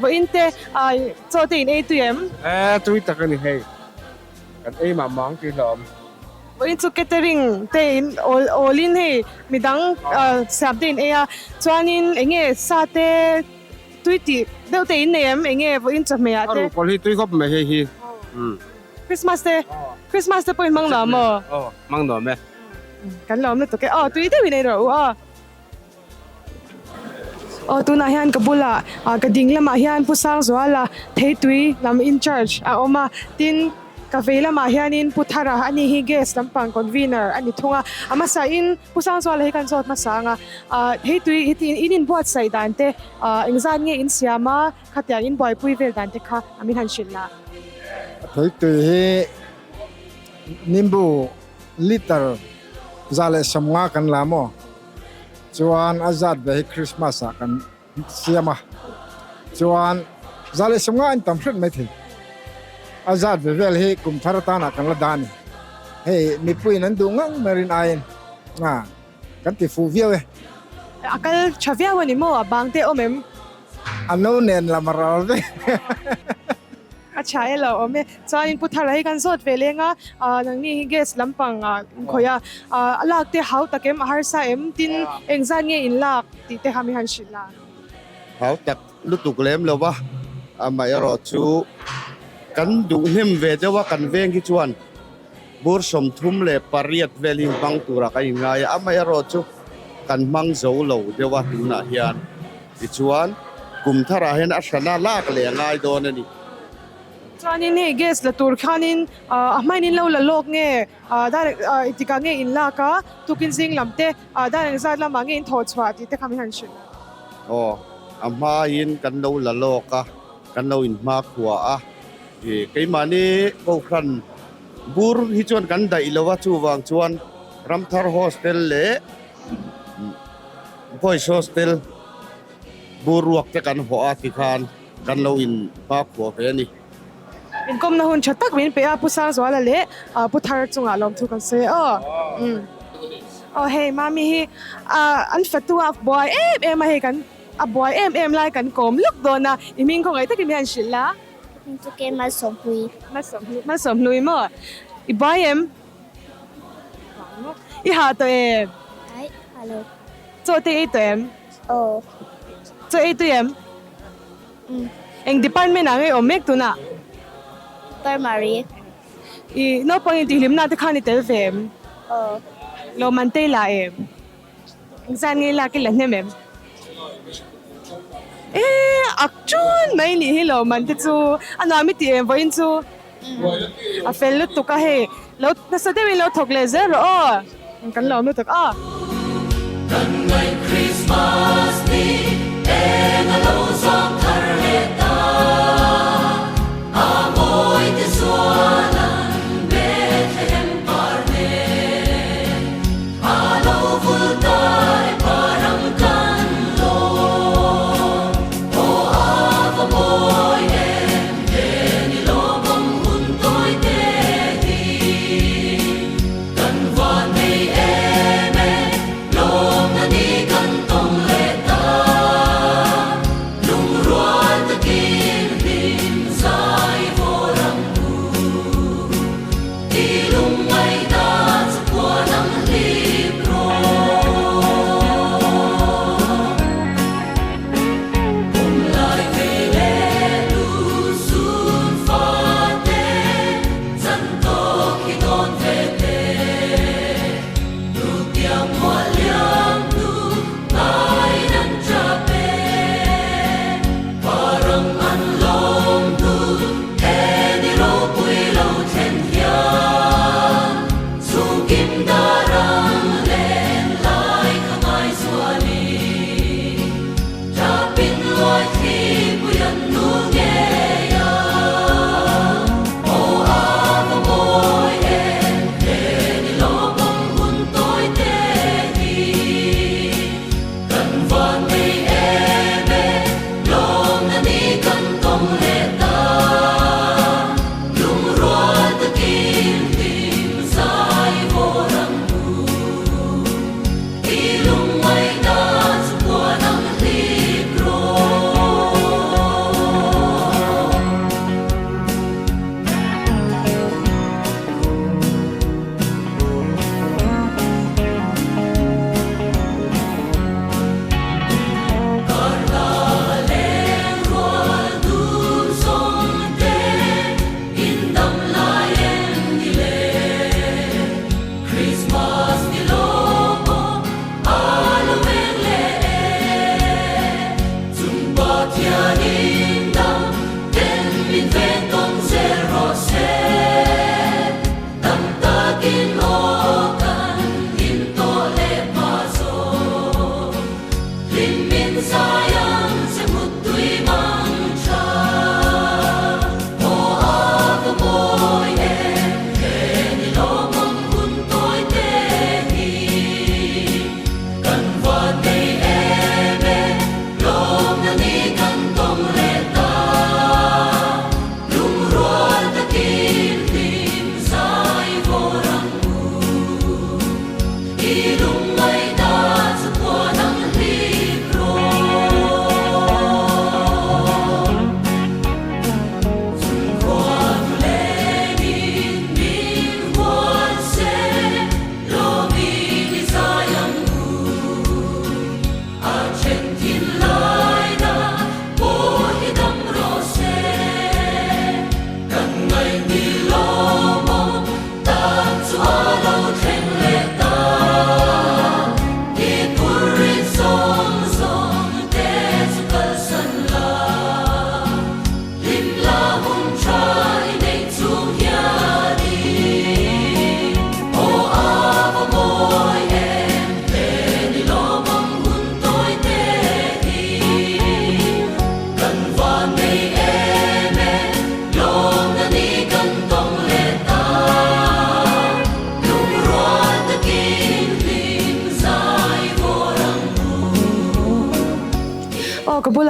[SPEAKER 1] vawiin te ah chaw te in ei tui em?
[SPEAKER 21] E tui tak a ni hei, kan ei mah mah ang tih hlawm.
[SPEAKER 1] Vawiin chu catering te in awl awlin hei midang ah siam te in ei a, chuanin eng nge sa te tui tih deuh te in nei em? Eng nge vawiin chawhmeh ah te?
[SPEAKER 21] A ruhkawl hi tui khawp mai hei hi.
[SPEAKER 1] Christmas te Christmas te pawh in hmang nuam maw?
[SPEAKER 21] Aw hmang nuam e.
[SPEAKER 1] Kan lawm lutuk e. Aw tui deuhin ei rawh u aw. Aw tunah hian ka bulah ah ka ding lamah hian Pu Sangzuala theitui lam in charge a awm a tin. Ka vei lamah hianin Pu Thara a ni hi gas lampang convener a ni thung a, a hmasain Pu Sangzuala hi kan zawt hmasa ang a, hei tui heti in inbuatsaih dan te engzat nge in siam a, khatiang in buaipui vel dan te kha a min han hrilh lah.
[SPEAKER 3] Thei tui hi nimbu liter 150 kan la maw? Chuan a zat ve hi Christmas ah kan siam a, chuan 150 an tam hret mai thei. A zat ve vel hi kum thar atana kan la dah a ni. Hei mipuiin an duh ngang mai rin aiin a kan ti fuh viau e.
[SPEAKER 1] A kal tha viau a ni maw? A bang te awm em?
[SPEAKER 3] A no nen lam a ral vek.
[SPEAKER 1] A tha e lo awm e. Chuanin Pu Thara hi kan zawt ve leng a, nangni hi gas lampang ah in khawih a, a lak te hau tak em, a harsa em, tin engzat nge in lak tih te kha mi han hrilh la.
[SPEAKER 8] Hau tak lutuk lem lo va, amaherawh chu kan duh hnem ve deuh a, kan veng hi chuan bur 38 vel hi hmang turah kan inngai a, amaherawh chu kan hmang zo lo deuh a tunah hian. Tichuan, kum tharah hian a hrana lak leh a ngai dawn a ni.
[SPEAKER 1] Chuanin hei gas la tur khanin a hmain in lo la lawk nge direct tikah nge in lak a, tukin zing lam te dar engzat lamah nge in thawh chhuah tih te kha min han hrilh.
[SPEAKER 8] Aw, a hmain kan lo la lawk a, kan lo inhmakhua a, keimahni Kohhran bur hi chuan kan daih lo a, chuvang chuan Ramthar Hostel leh Boys Hostel bur ruak te kan hawh a tikhan kan lo in hmakhua ve a ni.
[SPEAKER 1] Inkawmna hun tha tak min pe a, Pu Sangzuala leh Pu Thar chungah lawmthu kan sawi a aw. Aw hei Mami hi an fatu a buai em em a hei kan a buai em em lai kan kawm lawk dawn a, i hming khawngaih takin hian hrilh la.
[SPEAKER 4] Hming chu ke Malsawmhlui.
[SPEAKER 1] Malsawmhlui maw? I buai em? I hah tawh em?
[SPEAKER 4] Aih, hah lo.
[SPEAKER 1] Chaw te ei tawh em?
[SPEAKER 4] Aw.
[SPEAKER 1] Chaw ei tui em?
[SPEAKER 4] Umm.
[SPEAKER 1] Eng department ah nge awm mek tunah?
[SPEAKER 4] Primary.
[SPEAKER 1] I naupang intihhlimna te khan i tel ve em?
[SPEAKER 4] Aw.
[SPEAKER 1] Lawmman te i la em? Engzat nge i lak i la hnem em? Ee, ak ṭun mai nih hi lawmman te chu a nuam i ti em vawiin chu? A fel lutuk a hei, lo nasa deuhin lo thawk leh zel rawh aw, kan lawm lutuk aw.
[SPEAKER 16] Kan ngaih Christmas ni eng a lo zawm thar leh ta, a mawi te chuan an Bethlehem par nen a lo vul ta e parang kan lawm, aw a va mawi em. He ni lawmawm hun tawi te hi kan van nei em e, lawmna ni kan tawng leh ta.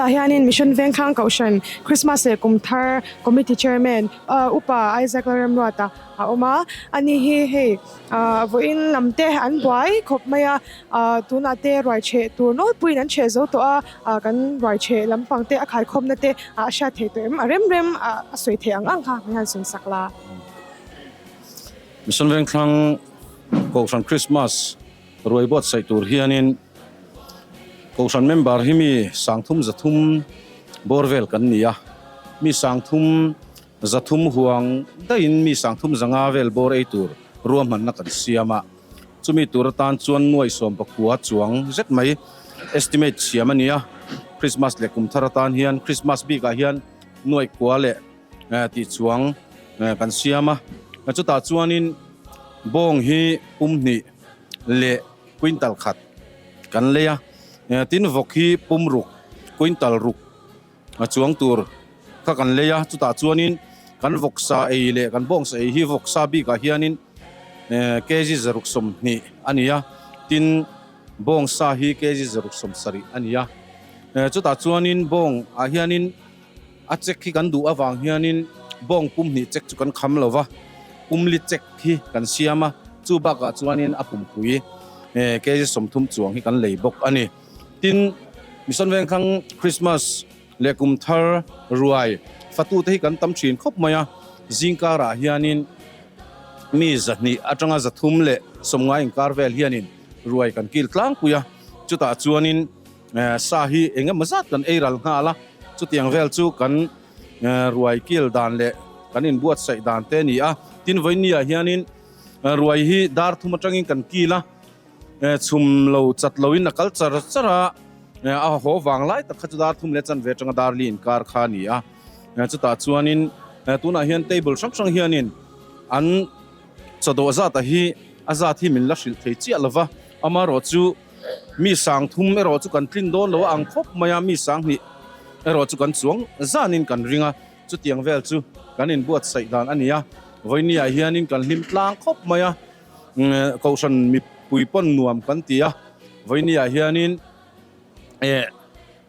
[SPEAKER 1] Ka bulah hianin Mission Vengthlang Kohhran Christmas leh Kum Thar Committee Chairman Upa Isaac Lalremruata a awm a, ani hi hei vawiin lam te an buai khawp mai a, tunah te ruai cheh tur nawlpuiin an cheh zo tawh a, kan ruai cheh lampang te a khaikhawmna te a hriat theih tawh em? A rem rem a sawi theih ang ang kha min han sawi sak la.
[SPEAKER 7] Mission Vengthlang Kohhran Christmas ruai buatsaih tur hianin Kohhran member hi mi sangthum zathum bawr vel kan ni a, mi sangthum zathum huang daihin mi sangthum zanga vel bawr ei tur ruahmanna kan siam a, chumi tur atan chuan nuai sawm pakua chuang zet mai estimate siam a ni a, Christmas leh kum thar atan hian Christmas bikah hian nuai kua leh tih chuang kan siam a, chutah chuanin bawng hi pum hnih leh quintal khat kan lei a, tin vawk hi pum ruk quintal ruk a chuang tur kha kan lei a, chutah chuanin kan vawksa ei leh kan bawngsa ei hi vawksa bikah hianin kg zaruk sawmhnih a ni a, tin bawngsa hi kg zaruk sawmsarih a ni a, chutah chuanin bawng ah hianin A check hi kan duh avang hianin bawng pum hnih check chu kan kham lo va, pumli check hi kan siam a, chu bakah chuanin a pumpui kg 30 chuang hi kan lei bawk a ni. Tin, Mission Vengthlang Christmas leh kum thar ruai fatute hi kan tam thin khawp mai a, zingkarah hianin mi zahnih atanga zathum leh sawmngai inkar vel hianin ruai kan kil tlangpui a, chutah chuanin Sa hi eng emaw zat kan ei ral nghal a, chutiang vel chu kan ruai kil dan leh kan inbuatsaih dan te a ni a. Tin, vawinia hianin ruai hi dar thum atangin kan kil a, chhum lo chat loin a kal char char a, a haw vang lai tak kha chu dar thum leh chanve atanga dar li inkar kha a ni a. Chutah chuanin tunah hian table hrang hrang hianin an chawdawh zata hi a zat hi min la hrilh thei chiah lo va, amaherawhchu, Mi sang thum erawh chu kan tlin dawn lo a ang khawp mai a, mi sang hnih erawh chu kan chuang zanin kan ring a, chutiang vel chu kan inbuatsaih dan a ni a, vawinia hianin kan hlim tlang khawp mai a, Kohhran mipui pawn nuam kan ti a, vawinia hianin eh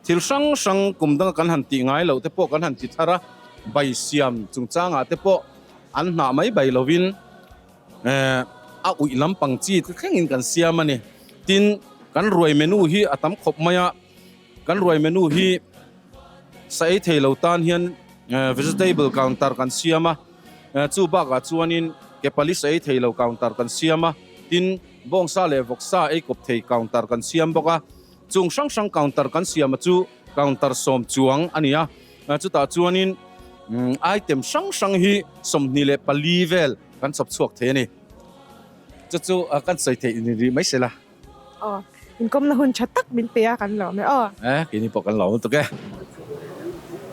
[SPEAKER 7] thil hrang hrang kum danga kan han tih ngai loh te pawh kan han ti thar a, bai siam chungchangah te pawh an hnah mai bai lovin. A uih lampang chi te thlengin kan siam a ni. Tin, kan ruai menu hi a tam khawp mai a, kan ruai menu hi sa ei thei lo tan hian vegetable counter kan siam a, chu bakah chuanin ke pali sa ei thei lo counter kan siam a, tin, bawngsa leh vawksa ei kawp thei counter kan siam bawk a. Chung hrang hrang counter kan siam a chu counter sawm chuang a ni a, chutah chuanin item hrang hrang hi 24 vel kan chawp chhuak thei a ni. Chu chu kan sawi theih ni rih mai se la.
[SPEAKER 1] Aw, inkawmna hun tha tak min pe a kan lawm e aw.
[SPEAKER 7] E, keini pawh kan lawm lutuk e.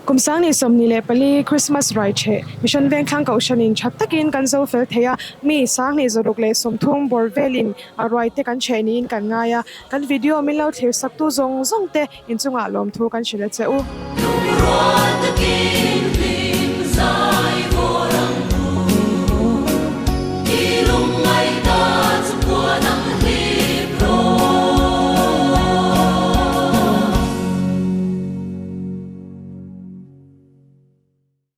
[SPEAKER 1] Kum sang ni 24 Christmas rai theh Mission Vengthlang Kohhranin tha takin kan zo fel thei a, mi 2030 bawr velin a ruai te kan theh niin kan ngai a, kan video min lo thlir saktu zawng zawng te inchungah lawmthu kan hrilh a che u.
[SPEAKER 16] Lungrual takin.